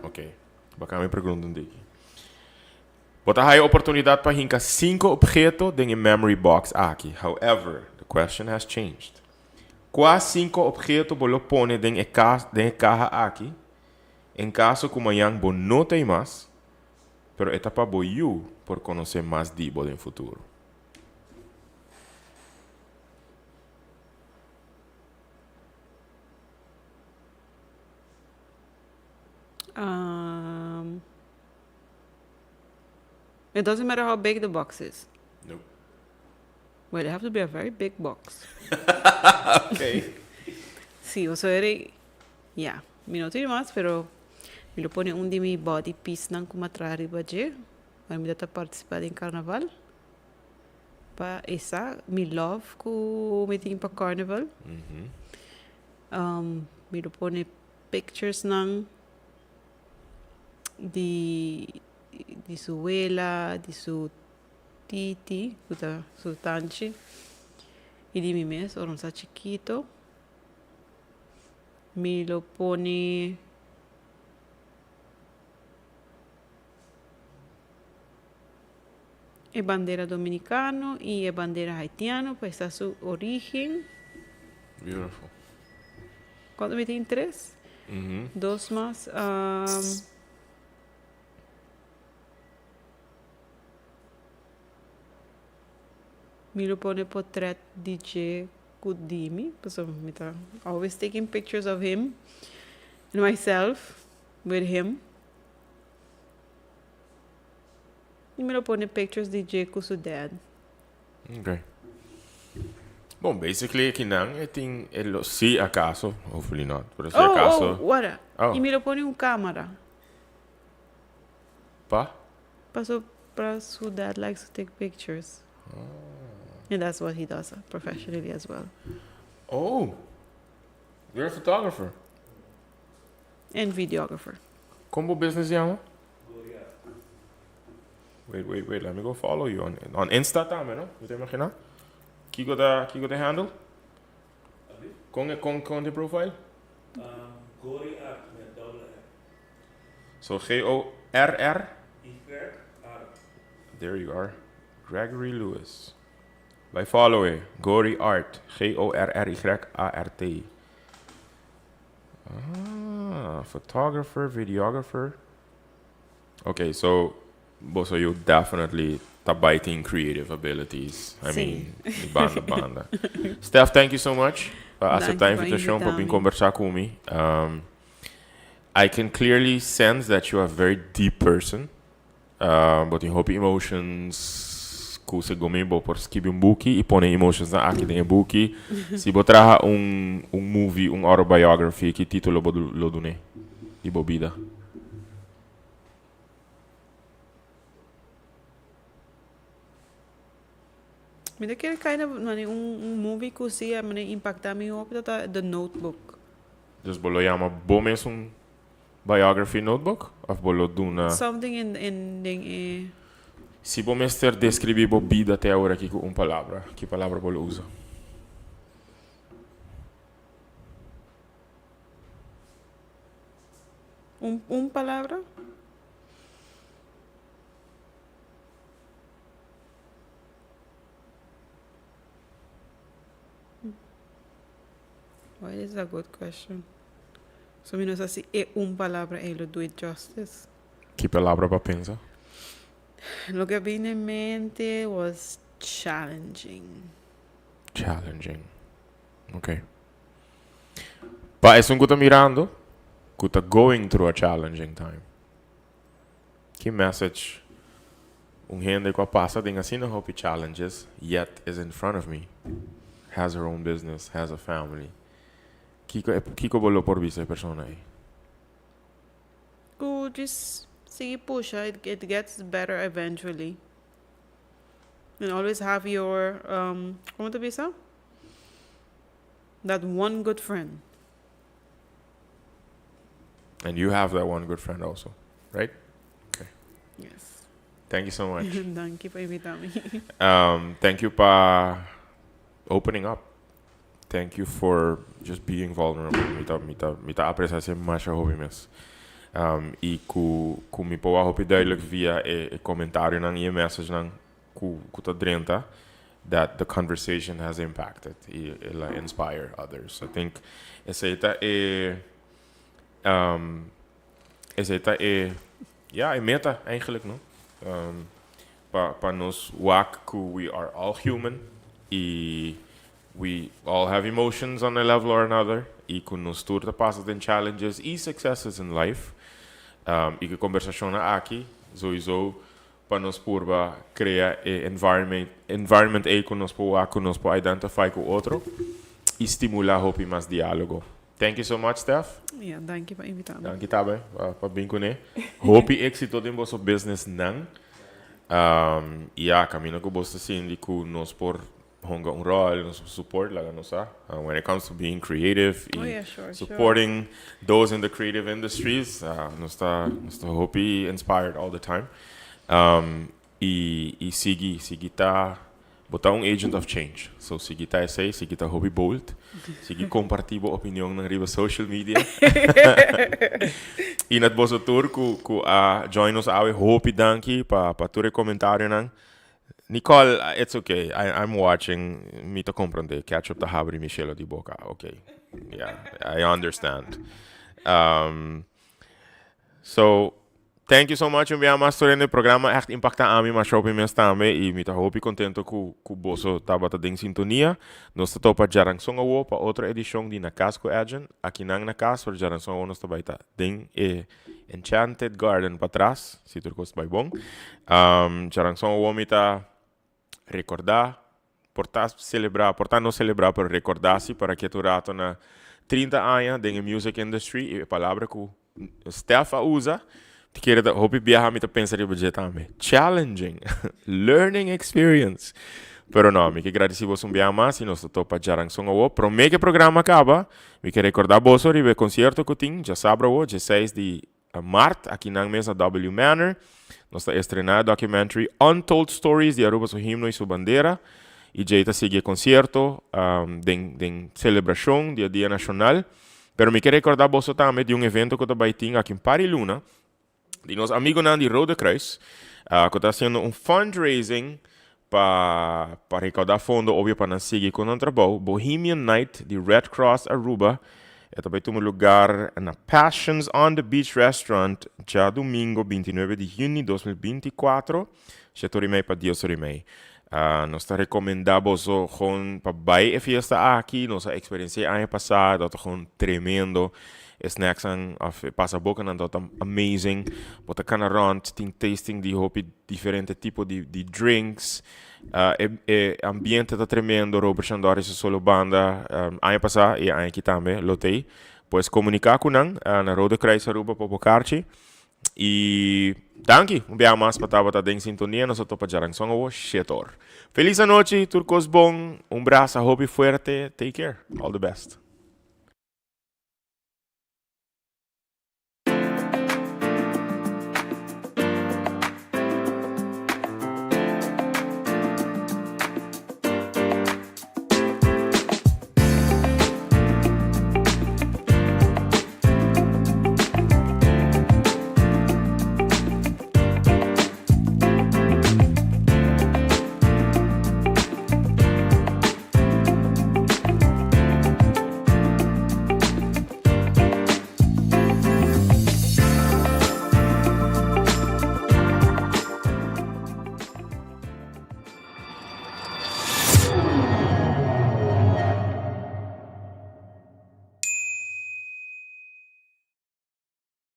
ok. Ba cambia e pregunta un tiki. Bo ta haya oportunidad pa hinca cinco obheto den e memory box aki. However, the question has changed. Cua cinco obheto bo lo pone den e den e caha aki en caso cu mañan bo no ta ey mas, pero e ta pa bo yu por conoce mas di bo den futuro? Um, it doesn't matter how big the box is. Nope. Well, it have to be a very big box. Okay. Sí, o sea, era, yeah, mi no tin mas, pero mi lo pone un di mi body piece nan cu mi a traha riba dje, ora mi ta participa den carnaval. Pa esa mi love cu mi tin pa carnival. Um, mi lo pone pictures nan di di su wela, di su titi, cu ta su tanchi, y di mi mes ora mi sa chikito. Mi lo pone. E bandera dominicano y e bandera haitiano pa esta su origen. Beautiful. Cuanto mi tin? Tres? Dos mas. Mi lo pone potret di dje cu di mi, pasobra mi ta always taking pictures of him and myself with him. Y mi lo pone pictures di dje cu su dad. Ok. Bon, basically akinan e tin e lo si acaso, hopefully not, pero si Oh, acaso. oh, wara. Oh. Y mi lo pone un camara. Pa? Paso pra su dad likes to take pictures. And that's what he does professionally as well. Oh, you're a photographer. And videographer. Con bo business yama? Wait, wait, wait, let me go follow you on, on Insta tambe, no? Mi ta imagina? Kiko ta, kiko ta handle? Con, con, con di profile? Um, Gory Art met dubbele R. So G-O-R-R? Y Art. There you are. Gregory Lewis. Bay follow e. Gory Art. G-O-R-R-Y-A-R-T. Ah, photographer, videographer. Okay, so boso you definitely ta bay tin creative abilities. I Sí. mean, di banda banda. Steph, thank you so much pa acepta Danki pa invitacion pa invita bin mi. conversa cu mi. I can clearly sense that you are a very deep person. Bo tin hopi emotions cu segun mi bo por skibi un buki y pone emotionsnan aki den e buki. Si bo traha un un movie, un autobiography, ki titulo bo lo dun'é di bo bida? Mi ta kere kind of mane un un movie cu si a mane impacta mi hopi ta ta The Notebook. Dus bo lo yama bo mes un Biography notebook of bo lo duna. Something in in den e. Si bo mester describi bo bida te awor aki cu un palabra, ki palabra bo lo usa? Un un palabra? Why this is a good question. So mi no sa si e un palabra ei lo do it justice. Ki palabra bo a pensa? Loke a bini den mente was challenging. Challenging. Ok. Pa esun ku ta mirando, ku ta going through a challenging time, ki message un hende ku a pasa den asina hopi challenges yet is in front of me, has her own business, has a family, Kiko e kiko bo lo por bisa e persona ei? Ku djis sigui pusha, it it gets better eventually. And always have your, um, komo ta bisa? That one good friend. And you have that one good friend also, right? Okay. Yes. Thank you so much. Danki pa invita mi. Um, thank you pa opening up. Thank you for just being vulnerable. Mi ta, mi ta, mi ta aprecia esey masha hopi mes. Y cu mi por hopi duidelijk via e comentarionan y e messagenan cu ta drenta that the conversation has impacted y el a inspire others. I think esey ta e, ja, e meta eigenlijk, no? Pa nos wak cu we are all human y we all have emotions on a level or another y cu nos tur ta pasa den challenges y successes in life y cu conversacion aki sowieso pa nos purba crea e environment ey cu nos por identify cu otro y stimula hopi mas dialogo. Thank you so much, Steph. Ja, dank je pa invita. Dank je tambe pa bin cu ne. Hopi exito den boso business nan. Ja, caminda cu bo sinti cu nos por hunga un rol, nos support, laga nos sa. When it comes to being creative Oh, yeah, sure. supporting those in the creative industries, nos ta hopi inspired all the time. Y sigui ta bo ta un agent of change. So sigui ta esey, sigui ta hopi bold, sigui comparti bo opinion na riba social media. Y na boso tur cu a join nos awe, hopi danki pa tur comentarionan. Nicole, it's okay. I'm watching. Mi ta comprende. Ketchup ta habri mi shelo di boca. Okay. Yeah, I understand. So, thank you so much. Un biaha mas e programa echt impacta ami, mas hopi mes tambe y mi ta hopi contento cu boso tabata den sintonia. Nos ta topa djaranson awo pa otro edicion di Na Cas cu Edjean. Aki nan na cas, pero djaranson awo nos ta bay ta den e Enchanted Garden patras, si tur cos bay bon. Djaranson awo mi ta recorda, por ta celebra, por ta no celebra, pero recorda si pa cu rato na 30 aña den music industry, e palabra cu Steph a usa, cu kier da hopi biaha mi ta pensa riba dje tambe. Challenging. Learning experience. Pero no, mi kier gradici boso un biaha mas y nos ta topa djaranson awo. Prome cu programa caba, mi kier recorda boso riba concierto cu tin, diasabra awo, 16 di maart, aki na mes na W Manor. Nos ta estrena documentary Untold Stories di Aruba su himno y su bandera. Y djey ta sigui concierto den celebracion di Dia Nacional. Pero mi kier recorda boso tambe di un evento cu bay tin aki na par di luna, di nos amigonan di Rode Kruis, cu ta haciendo un fundraising pa recauda fondo, obvio, pa nan sigui cu nan trabou. Bohemian Night di Red Cross Aruba. E ta bay tuma lugar na Passions on the Beach Restaurant, diadomingo 29 di juni di 2024, 7:30 pa 10:30. Nos ta recomenda gewoon pa bay e fiesta aki, nos a experiencia aña pasa, ta gewoon tremendo. Snacks nan of pasaboca nan ta amazing. Bo ta cana rond, tin tasting di hopi diferente tipo di drinks. E ambiente ta tremendo, Robert Chandori su solo banda aña pasa y aña aki tambe, lo t'ey. Pues comunica cu nan na Rode Kruis Aruba pa bo kaarchi. Y danki, un biaha mas pa tabata den sintonia, nos ta topa djaranson awo, 7 or. Feliz nochi, tur cos bon, un brasa hopi fuerte, take care, all the best.